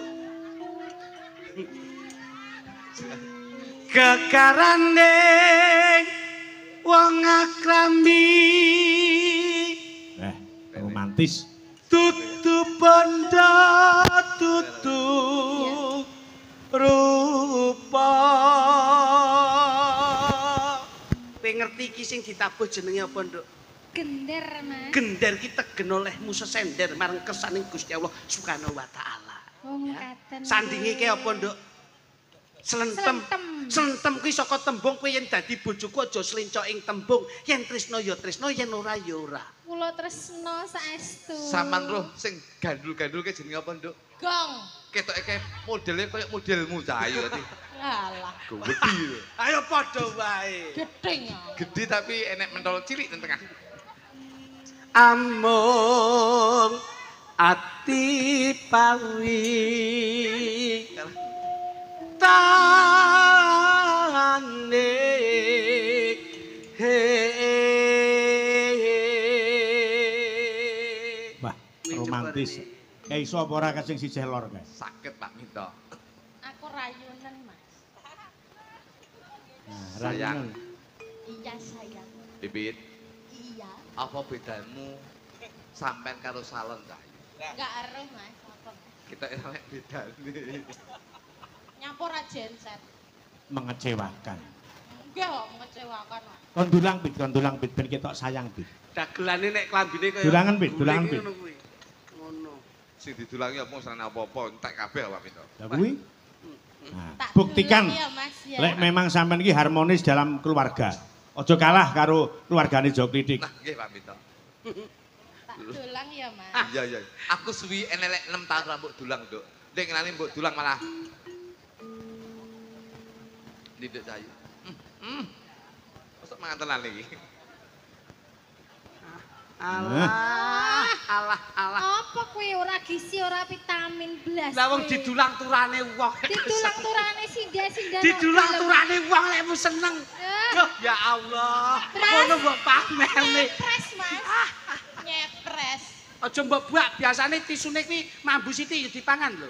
Gegarane wong akrami. Romantis. Tutu bondo tutu rupa. Kowe ngerti iki sing ditabuh jenenge apa, Nduk? Gender, Mas. Gender ki tegen olehmu sesender marang kersaning Gusti Allah Subhanahu wa taala. Oh, mekaten. Sandinge ki apa, Nduk? Slentem. Slentem kuwi saka tembung kowe yen dadi bojoku aja slenco ing tembung. Yen tresna ya tresna, yen ora ya ora. Kula tresna saestu. Saman roh sing gandul-gandul ke jenenge apa, Nduk? Gong. Ketoke kae modele koyo modelmu Cahayu tadi. Alah. Gedhi. Ayo padha wae. Gedhe. Gedhe tapi enek mentol cilik nang tengah. Amung ati pawi. Tane he. Wah, romantis. Kayak iso apa ora sing sisih lor kae? Sakit Pak Minto. Aku rayunen, Mas. Nah, sayang. Iya, sayang. Bibit. Iya. Apa bedamu sampean karo salon, Cah? Enggak eruh, Mas. Apa? Kita sampe bedane. Nyampur genset. Mengecewakan. Enggak kok mengecewakan. Kon dulang Pit, kon dulang Pit ben ketok sayang Pit. Dagelane nek klambine kaya dulangan Pit, dulangan Pit. Ngono. Sing didulangi apa serane apa-apa entek kabeh Pak Minto. Lah kuwi. Nah, buktikan ya, Mas, ya. Lek memang sampean iki harmonis dalam keluarga. Aja kalah karo keluargane Jok Klitik. Nah, nggih Pak Minto. Tak dulang ya, Mas. Iya, iya. Aku suwi enelek 6 tahun rambut dulang, Nduk. Nek ngenani mbok dulang malah Nduk Cahayu. Mosok mangan tenan iki. Alah, alah, alah. Apa kuwi ora gizi, ora vitamin blas. Lah wong didulang turane wong. Didulang turane sinda-sinda. Didulang turane wong lekmu seneng. Duh, ya Allah. Ngono mbok pamerne. Nyepres, Mas. Nyepres. Aja mbok buak, biasane tisune kuwi mambu siti ya dipangan lho.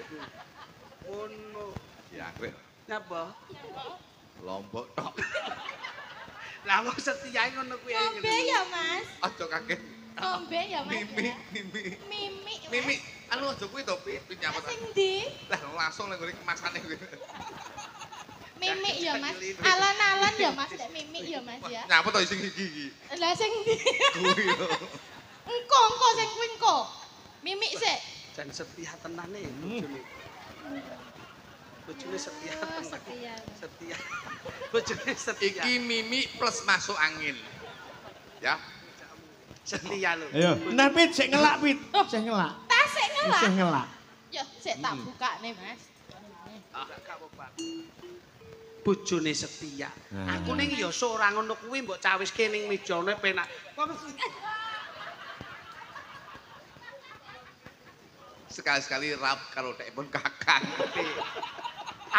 Ngono. Ya kowe. Napa? Lombok tok. Lah wong setiae ngono kuwi. Ngombe ya, Mas. Aja kaget. Ngombe ya, Mas. Mimi, mimi. Mimi. Mimi, anu aja kuwi to, Pit. Nyapa ta? Sing ndi? Lah langsung nang nggone kemasane kuwi. Mimi ya, Mas. Alon-alon ya, Mas, nek mimi ya, Mas ya. Nyapa to sing iki iki? Lah sing ndi? Kuwi lho. Engko, engko sing kuwi engko. Mimi sik. Jan setia tenane bojone. Bojone setia tenan. Setia. Setia. Bojone setia. Iki mimi plus masuk angin. Ya. Setia lho. Ayo, nah Pit sik ngelak Pit. Sik ngelak. Tas sik ngelak. Sik ngelak. Yo, sik tak bukane, Mas. Bojone setia. Aku ning ya sok ora ngono kuwi mbok cawiske ning mejane penak. Sekali-sekali rap karo dekpun Kakang.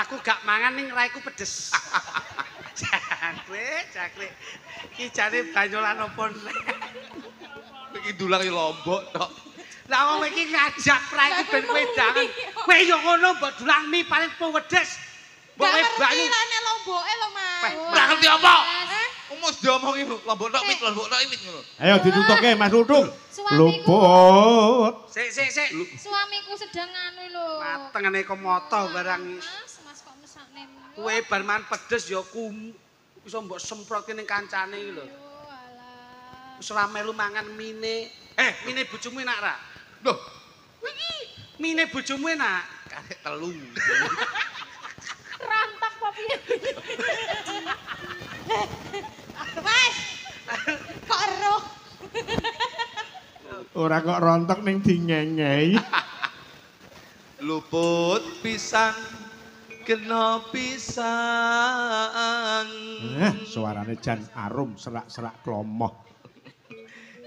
Aku gak mangan ning raiku pedes. Jangkrik, jangkrik. Iki jane banyolan opo neh. Iki dulang ya lombok tok. Lah wong iki ngajak raiku ben wedangan. Kowe yo ngono mbok dulang mie paling pedes. Mbok ngerti lah nek lomboke lho, Mas. Ora ngerti apa? Umus diomongi lombok tok mit, lombok tok mit ngono. Ayo ditutuke Mas Lutung. Luput. Sik sik sik. Suamiku sedang anu lho. Matengane kok moto barang. Mas, Mas kok mesakne. Kowe bar mangan pedes ya kum iso mbok semprotke ning kancane iki lho. Yo alah. Wis ora melu mangan mine. Mine bojomu enak ra? Loh, iki mine bojomu enak. Karek telu. Rontok apa piye? Mas. Kok eruh? Ora kok rontok ning dingengei. Luput pisang kena pisang. Suarane jan arum serak-serak klomoh.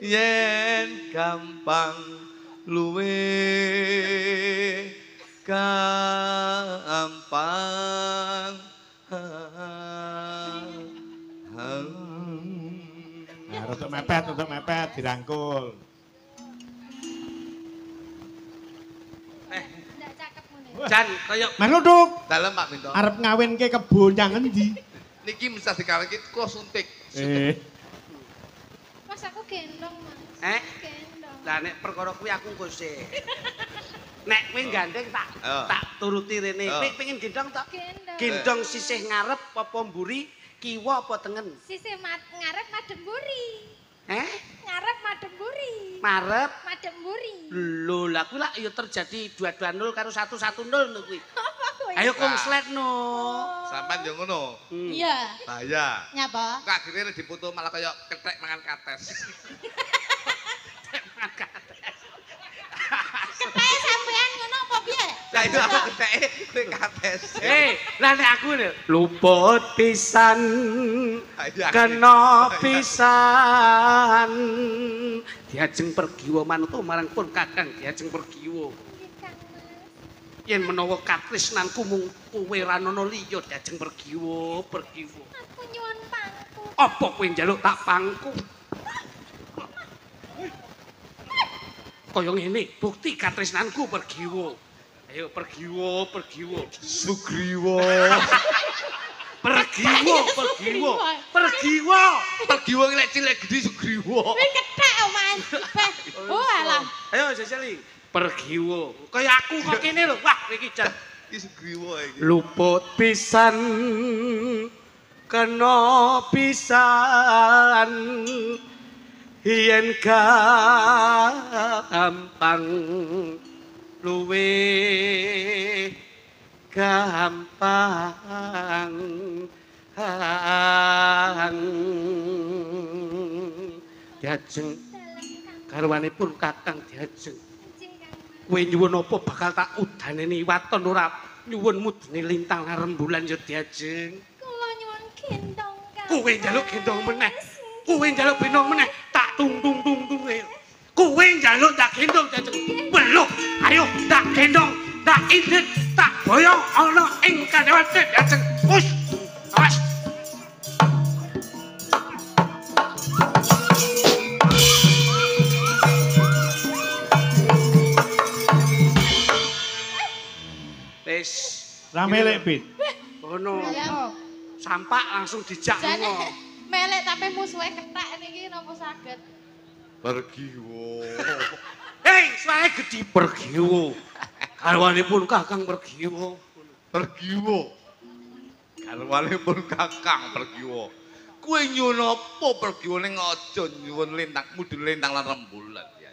Yen gampang luwe gampang. Nah, untuk mepet dirangkul. Ndak cakep ngene. Jan kaya Mas Luduk. Dalem Pak Minto. Arep ngawinke kebo nyang endi? Niki mesti dikawinke kula suntik. Mas aku gendong, Mas. Gendong. Lah nek perkara kuwi aku engko sik. Nek kowe gandeng tak tak turuti rene. Kowe pengin gendong tak? Gendong. Gendong sisih ngarep apa mburi, kiwa apa tengen? Sisih ngarep madhep mburi. Ngarep madhep mburi. Marep madhep mburi. Lho, lah kuwi lak ya terjadi 220 karo 110 lho kuwi. Apa kuwi? Ayo konslet no. Sampeyan yo ngono. Iya. Bahaya. Nyapa? Kok akhirnya dipoto malah kaya kethek mangan kates. Kethek mangan kates. Ketheke sampean ngono apa piye? Lah itu aku ketheke kowe kates. Lah nek aku lho luput pisan kena pisan. Diajeng pergiwa manut marang pun Kakang diajeng pergiwa. Yen menawa katresnanku mung kowe ra ana liya diajeng pergiwa, pergiwa. Aku nyuwun pangku. Apa kowe njaluk tak pangku? Kaya ngene, bukti katresnanku pergiwa. Ayo pergiwa, pergiwa. Sugriwa. Pergiwa, pergiwa. Pergiwa. Pergiwa lek cilik gedhi sugriwa. Kuwi kethek Mas. Oh alah. Ayo jajali. Pergiwa. Kaya aku kok kene lho. Wah, iki jan iki sugriwa iki. Luput pisan kena pisan. Yen gampang luwe gampang. Diajeng garwanipun Kakang diajeng. Kowe nyuwun apa bakal tak udaneni waton ora nyuwun mudene lintang rembulan ya diajeng. Kula nyuwun gendong Kang. Kowe njaluk gendong meneh. Kowe njaluk gendong meneh. Tak tung tung tung tung. Kowe njaluk tak gendong diajeng. Weluh, ayo tak gendong, tak indit, tak boyong ana ing kandhawate diajeng. Wis. Awas. Wis. Ra melek, Pit. Ono. Sampak langsung dijak lunga. Melek tapi musuhe kethek niki napa saged? Pergiwo. Hei, suarane gedhi pergiwo. Garwanipun Kakang pergiwo. Pergiwo. Garwanipun Kakang pergiwo. Kowe nyuwun apa pergiwo ning aja nyuwun lintang mudhun lintang lan rembulan ya.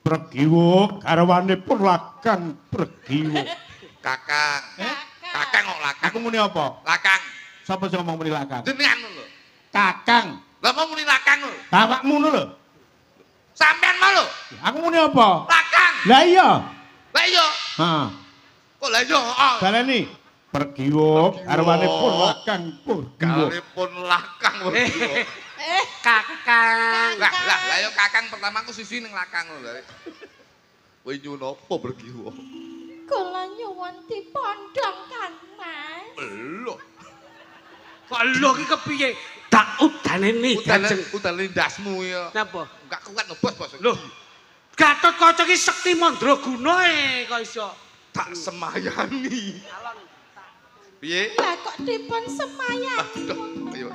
Pergiwo garwanipun Lakang pergiwo. Kakang. Kakang kok lakang. Aku muni apa? Lakang. Sapa sing ngomong muni lakang? Jenengan lho. Kakang. Lah mau muni lakang lho. Bapakmu lho. Sampean mau lho. Aku muni apa? Lakang. Lah iya. Lah iya. Heeh. Kok lah iya, heeh. Baleni. Pergiwo garwanipun Lakang pergiwo. Garwanipun Lakang pergiwo. Kakang. Lah lah lah yo kakang pertama aku susi ning lakang lho. Kowe nyuwun apa Pergiwo? Kula nyuwun dipondhong Kang Mas. Lho. Kok lho iki kepiye? Dak udane ni Diajeng. Udane ndasmu ya. Napa? Enggak kuat no bos, bos. Lho. Gatotkaca iki sekti mandraguna e kok iso. Tak semayani. Piye? Lah kok dipun semayani. Ayo.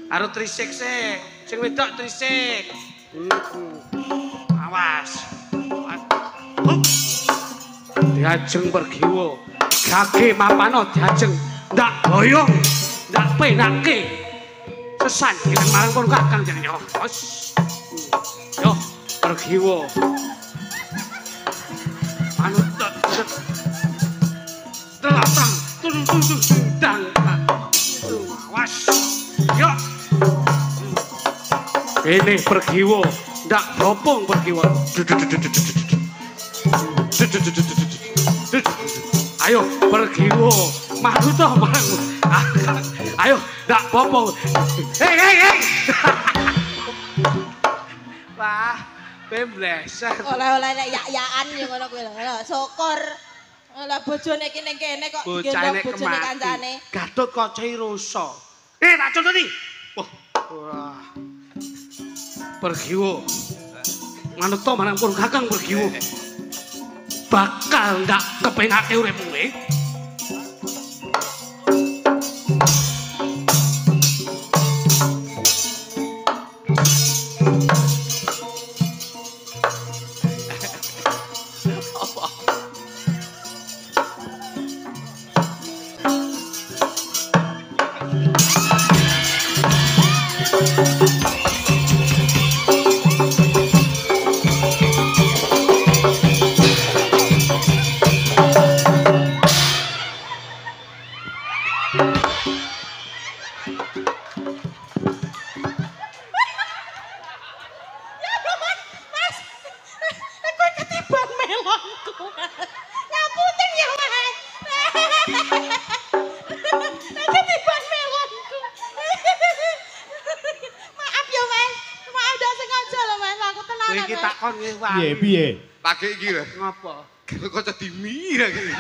Karo trisik sik. Sing wedok trisik. Awas. Diajeng Pergiwo. Gage mapano diajeng. Ndak boyong, ndak penake. Sesandingan marang pun Kakang jenenge. Yo, Pergiwo. Manut telatang turun turun dang. Awas. Yo. Ini Pergiwo, ndak bopong Pergiwo. Ayo Pergiwo, manut toh marang. Ayo ndak bopong. Hei hei hei. Wah, pembleser. Oleh-oleh nek yak-yakan yo ngono kuwi lho. Syukur. Lah bojone iki ning kene kok digendong bojone kancane. Gatotkaca rusa. Tak contoni. Wah. Wah. Pergiwo. Manut to marang pun Kakang Pergiwo. Bakal ndak kepenake uripmu e. Piye piye? Lagi iki lho. Ngopo? Gatotkaca dimira iki.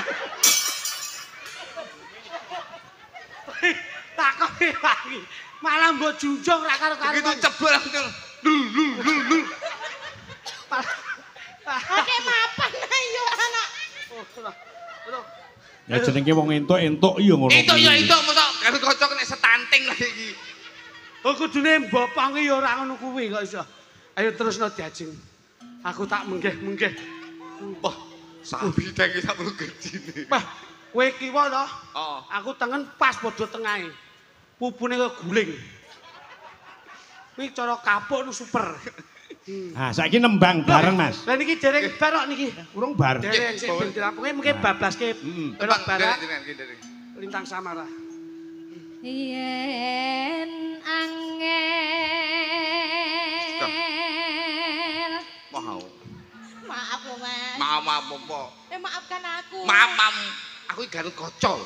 Takon wangi. Malah mbok junjung ra karo-karo. Begitu cebol aku lul lul lul lul. Oke mapan ayo anak. Ya jenenge wong entuk-entuk ya ngono. Entuk ya entuk mosok Gatotkaca kena setanting lagi iki. Oh kudune mbopong ya ora ngono kuwi kok iso. Ayo terusno diajeng. Aku tak menggeh-menggeh. Wah, sapi deng iki sak perlu gedine. Wah, kowe kiwa to? Heeh. Aku tengen pas padha tengahe. Pupune kaya guling. Kuwi cara kapuk nu super. Ha, saiki nembang bareng, Mas. Lah niki dereng bar kok niki. Urung bar. Dereng sik ben dirampungi mengke bablaske Tembang barak dereng. Lintang Samara. Yen angel. Mau. Maaf lho, Mas. Maaf, maaf apa? Maafkan aku. Maaf, maaf. Aku iki Gatotkaca lho.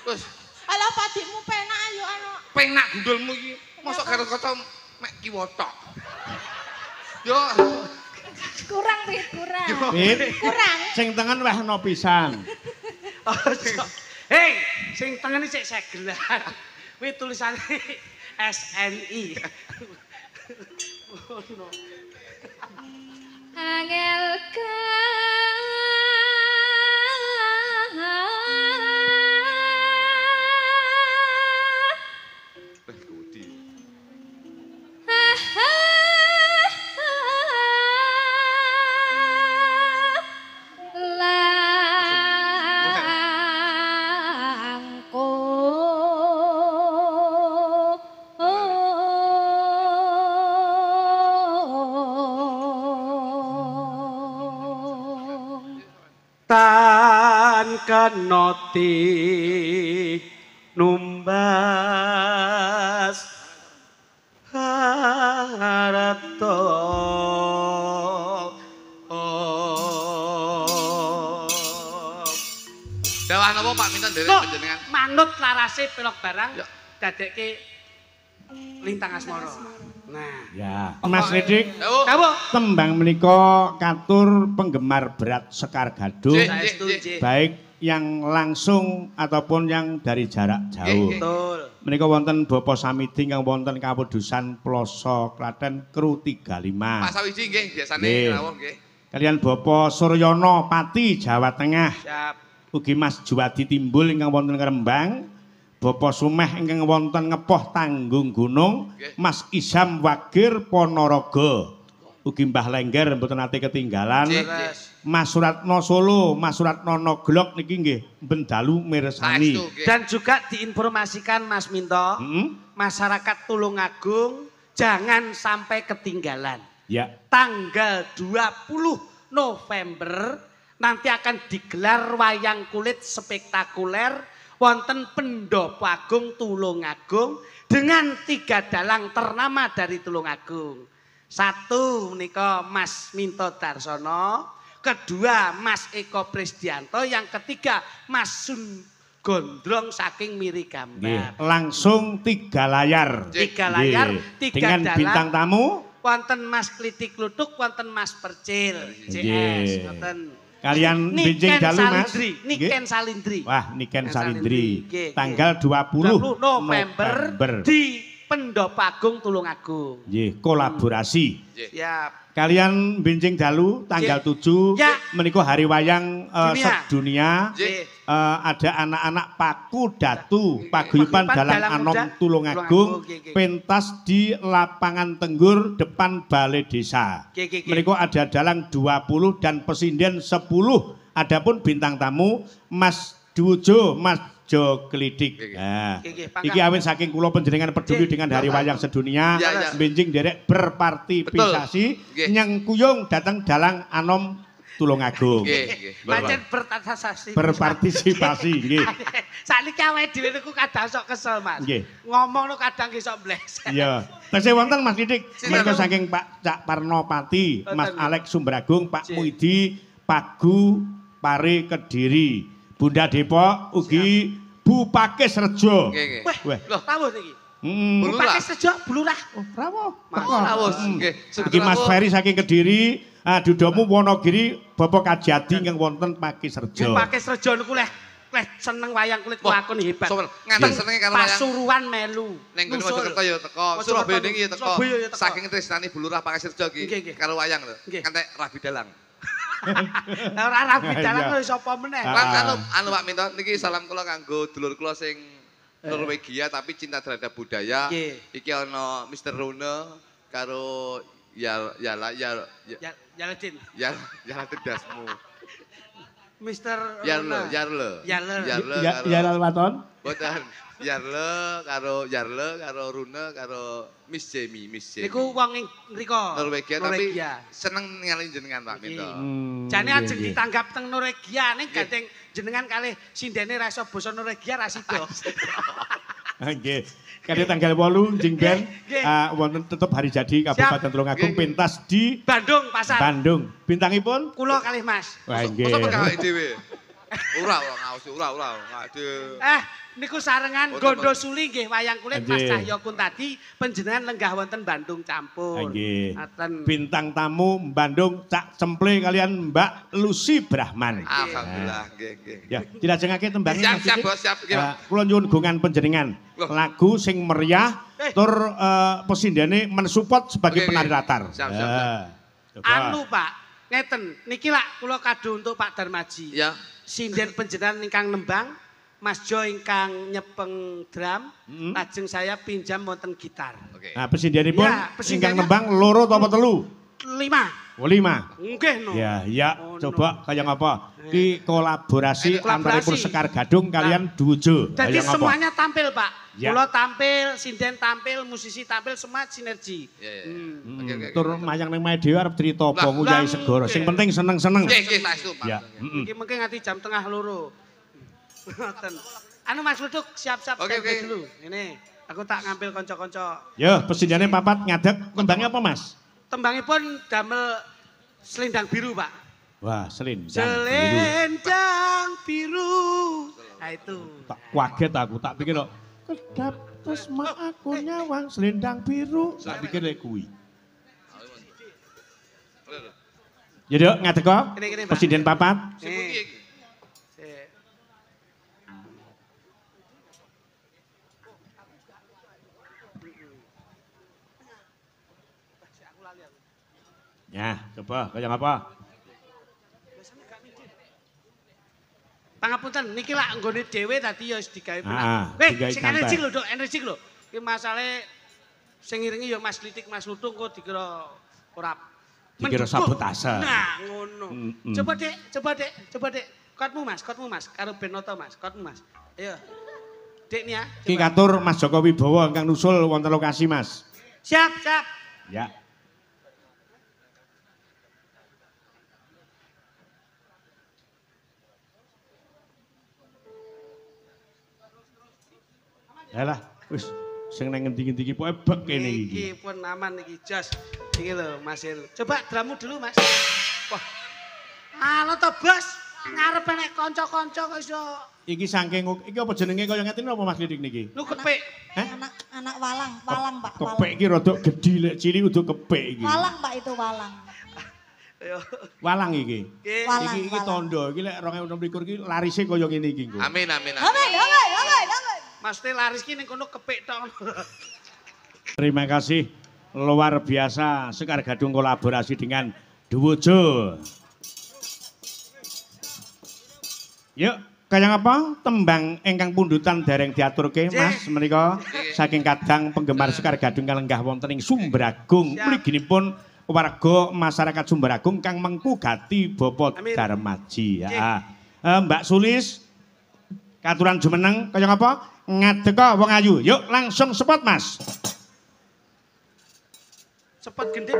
Terus alah padikmu penak ayo ana. Penak gundulmu iki. Mosok Gatotkaca mek kiwa tok. Yo. Kurang, Pit, kurang. Pit. Kurang. Sing tengen weh ana pisan. Hei, sing tengen iki sik segelan. Kuwi tulisane SNI. Ngono. Angel Tan kenoti numbas harto. Dawah napa Pak Minten derek panjenengan? Manut larase pelok barang dadekke Lintang Asmara. Nah. Ya, Mas Ridik. Tembang menika katur penggemar berat Sekar Gadung. Baik yang langsung ataupun yang dari jarak jauh. Betul. Menika wonten Bapak Samidi ingkang wonten Kawudusan Ploso Klaten Kru 35. Pak Sawiji nggih biasane rawuh nggih. Kalian Bapak Suryono Pati Jawa Tengah. Siap. Ugi Mas Juwadi Timbul ingkang wonten Rembang. Bapak Sumeh ingkang wonten Ngepoh Tanggung Gunung, Mas Isam Wagir Ponorogo. Ugi Mbah Lengger mboten nate ketinggalan. Mas Suratno Solo, Mas Suratno Noglok niki nggih ben dalu mirsani. Dan juga diinformasikan Mas Minto, masyarakat Tulungagung jangan sampai ketinggalan. Ya. Tanggal 20 November nanti akan digelar wayang kulit spektakuler wonten Pendopo Agung Tulungagung dengan 3 dalang ternama dari Tulungagung. 1 menika Mas Minto Darsono, kedua Mas Eko Prisdianto, yang ketiga Mas Sun Gondrong saking Miri Gambar. Langsung 3 layar. 3 layar, 3 dengan dalang, bintang tamu wonten Mas Klitik Kluthuk, wonten Mas Percil, CS, wonten kalian benjing dalu Mas. Niken Salindri. Wah, Niken Salindri. Tanggal 20 November di Pendopo Agung Tulungagung. Nggih, kolaborasi. Siap. Kalian benjing dalu tanggal 7 menika hari wayang sedunia. Ada anak-anak Paku Datu Paguyuban Dalang Anom Tulungagung pentas di lapangan Tenggur depan Balai Desa. Menika ada dalang 20 dan pesinden 10. Adapun bintang tamu Mas Dujo, Mas Jo Klidik. Nah, iki awit saking kula panjenengan peduli dengan hari wayang sedunia, benjing derek berpartisipasi nyengkuyung dateng Dalang Anom Tulungagung. Pancen berpartisipasi. Berpartisipasi nggih. Sakniki awake dhewe niku kadang sok kesel, Mas. Ngomong niku kadang nggih sok mleset. Iya. Tesih wonten Mas Didik, menika saking Pak Cak Parnopati, Mas Alex Sumberagung, Pak Muidi, Pagu Pare Kediri. Bunda Depok ugi Bu Pakis Rejo. Wah, rawuh niki. Bu Pakis Rejo, Bu Lurah. Oh, rawuh. Rawuh nggih. Iki Mas Ferry saking Kediri, dudamu Wonogiri, Bapak Kajadi ingkang wonten Pakis Rejo. Bu Pakis Rejo niku leh seneng wayang kulit lakon hebat. Ngantos senenge karo wayang. Pasuruan melu. Ning nggon Mojokerto ya teko, Surabaya niki ya teko. Saking tresnane Bu Lurah Pakis Rejo iki karo wayang lho. Ngantek rabi dalang. Ora rabi dalang lho sapa meneh. Lan anu Pak Minto niki salam kula kanggo dulur kula sing Norwegia tapi cinta terhadap budaya. Iki ana Mr. Rune karo Yaladin. Yaladin dasmu. Mr. Yarle Yarle. Yarle Yarle Waton. Boten. Yarle karo Rune karo Miss Jamie, Miss Jamie. Niku wong ing mriko. Norwegia tapi seneng ningali jenengan Pak Minto. Jane ajeng ditanggap teng Norwegia ning gandeng jenengan kalih sindene ra iso basa Norwegia ra sida. Nggih. Kali tanggal 8 jeng ben wonten tetep hari jadi Kabupaten Tulungagung pentas di Bandung Pasar. Bandung. Bintangipun kula kalih Mas. Wah nggih. Mosok awake dhewe. Ora ngaos ora dhewe. Niku sarengan Gondo Suli nggih wayang kulit Mas Cahyo Kuntadi panjenengan lenggah wonten Bandung campur. Nggih. Bintang tamu Bandung Cak Cemple kalian Mbak Lucy Brahman. Alhamdulillah nggih nggih. Ya, dilajengake tembangnya. Siap siap Bos, siap nggih. Kula nyuwun gongan panjenengan. Lagu sing meriah tur pesindene mensupport sebagai penari latar. Siap siap. Anu Pak, ngeten niki lak kula kado untuk Pak Darmaji. Ya. Sinden panjenengan ingkang nembang, Mas Jo ingkang nyepeng drum, lajeng saya pinjam wonten gitar. Oke. Nah, pesindenipun ingkang nembang loro atau telu? 5. Oh, 5. Nggih no. Ya, ya, oh, coba kaya ngapa? Ki kolaborasi antaripun Sekar Gadung kalian Dujo. Jadi semuanya tampil, Pak. Ya. Kula tampil, sinden tampil, musisi tampil, semua sinergi. Ya, ya. Oke. Tur mayang ning mae dhewe arep crita apa nguyahi segara. Sing penting seneng-seneng. Nggih, nggih, saestu, Pak. Ya, iki mengke nganti jam 1:30. Ngoten. Anu Mas Luduk siap-siap dulu. Ini aku tak ngambil kanca-kanca. Yo, pesindene papat ngadeg, tembangnya apa, Mas? Tembangipun damel Selendang Biru, Pak. Wah, selendang biru. Selendang biru. Nah itu. Tak kaget aku, tak pikir kok kedap Terus mak aku nyawang selendang biru. Tak pikir lek kuwi. Ya Dok, ngadeka. Presiden papat. Ya, coba kaya apa? Pangapunten niki lak nggone dhewe dadi ya wis digawe penak. Weh, sing energik lho, Dok, energik lho. Iki masalahe sing ngiringi ya Mas Klitik, Mas Lutung kok dikira ora dikira sabotase. Nah, ngono. Coba Dek, coba Dek, coba Dek. Kotmu Mas, karo Ben Noto Mas, kotmu Mas. Ayo. Dek nih ya. Ki katur Mas Joko Wibowo ingkang nusul wonten lokasi Mas. Siap, siap. Ya. Yalah, wis sing nang ngendi-ngendi iki pokoke bek kene iki. Iki pun aman iki jos. Iki lho Mas Heru. Coba drummu dulu Mas. Wah. Alo to, Bos. Ngarepe nek kanca-kanca kok iso. Iki saking iki apa jenenge kaya ngeten apa Mas Lidik niki? Lu kepik. Anak walang, walang Pak, walang. Kepik iki rada gedhi lek cilik udah kepik iki. Walang Pak itu walang. Ayo. Walang iki. Iki iki tondo iki lek 2026 iki larise kaya ngene iki engko. Amin amin amin. Amin amin amin amin. Maksudnya laris ki ning kono kepik tok. Terima kasih luar biasa Sekar Gadung kolaborasi dengan Duwojo. Yuk, kaya ngapa tembang ingkang pundutan dereng diaturke Mas menika saking kadang penggemar Sekar Gadung kalenggah wonten ing Sumberagung. Mliginipun warga masyarakat Sumberagung kang mengku gati Bapak Darmaji. Ya. Mbak Sulis katuran jumeneng kaya ngapa? Ngadeka wong ayu. Yuk langsung sepot Mas. Sepot gending.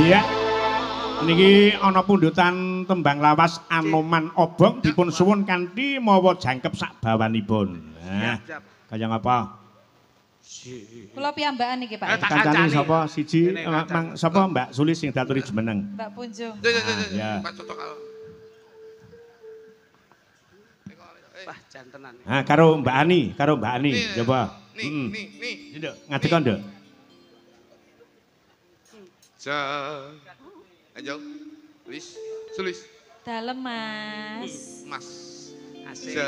Iya. Niki ana pundutan tembang lawas Anoman Obong dipun suwun kanthi mawa jangkep sak bawanipun. Nah, kaya ngapa? Kula piyambakan niki Pak. Kancane sapa siji mang sapa Mbak Sulis sing diaturi jumeneng. Mbak Punjung. Ya. Wah, jantenan. Ha karo Mbak Ani, coba. Nih, nih. Nduk, ngadeka nduk. Ayo, Lis, Sulis. Dalem Mas. Mas. Asik.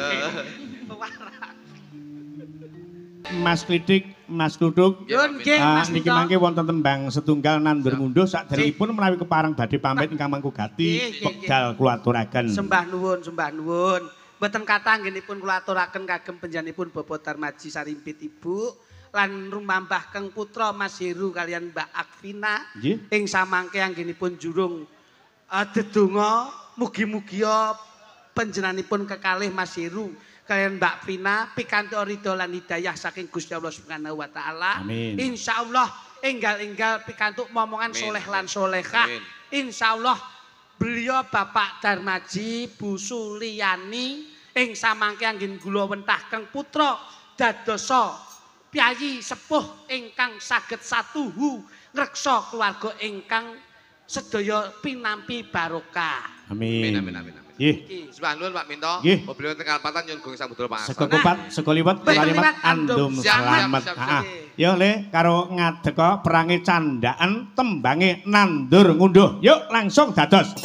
Mas Klitik, Mas Kluthuk. Niki mangke wonten tembang setunggal nandur ngunduh saderengipun menawi kepareng badhe pamit ingkang mangku gati wekdal kula aturaken. Sembah nuwun, sembah nuwun. Mboten kathah anggenipun kula aturaken kagem panjenenganipun Bapak Darmaji Sarimpit Ibu lan rumambah keng putra Mas Heru kalian Mbak Akvina ing samangke anggenipun jurung dedonga mugi-mugia panjenenganipun kekalih Mas Heru kalian Mbak Vina pikantuk ridho lan hidayah saking Gusti Allah Subhanahu wa taala. Insyaallah enggal-enggal pikantuk momongan soleh lan solehah. Insyaallah beliau Bapak Darmaji Bu Suliani ing samangke anggen gula wentah keng putra dadosa piyayi sepuh ingkang saged satuhu ngreksa keluarga ingkang sedaya pinampi barokah. Amin. Amin amin amin. Nggih. Sembah nuwun Pak Minto. Mobil wonten Kalpatan nyuwun gong samudra pangasa. Sego kupat, sego liwet, kalimat andum slamet. Heeh. Yo Le karo ngadeka perange candhaken tembange nandur ngunduh. Yuk langsung dados.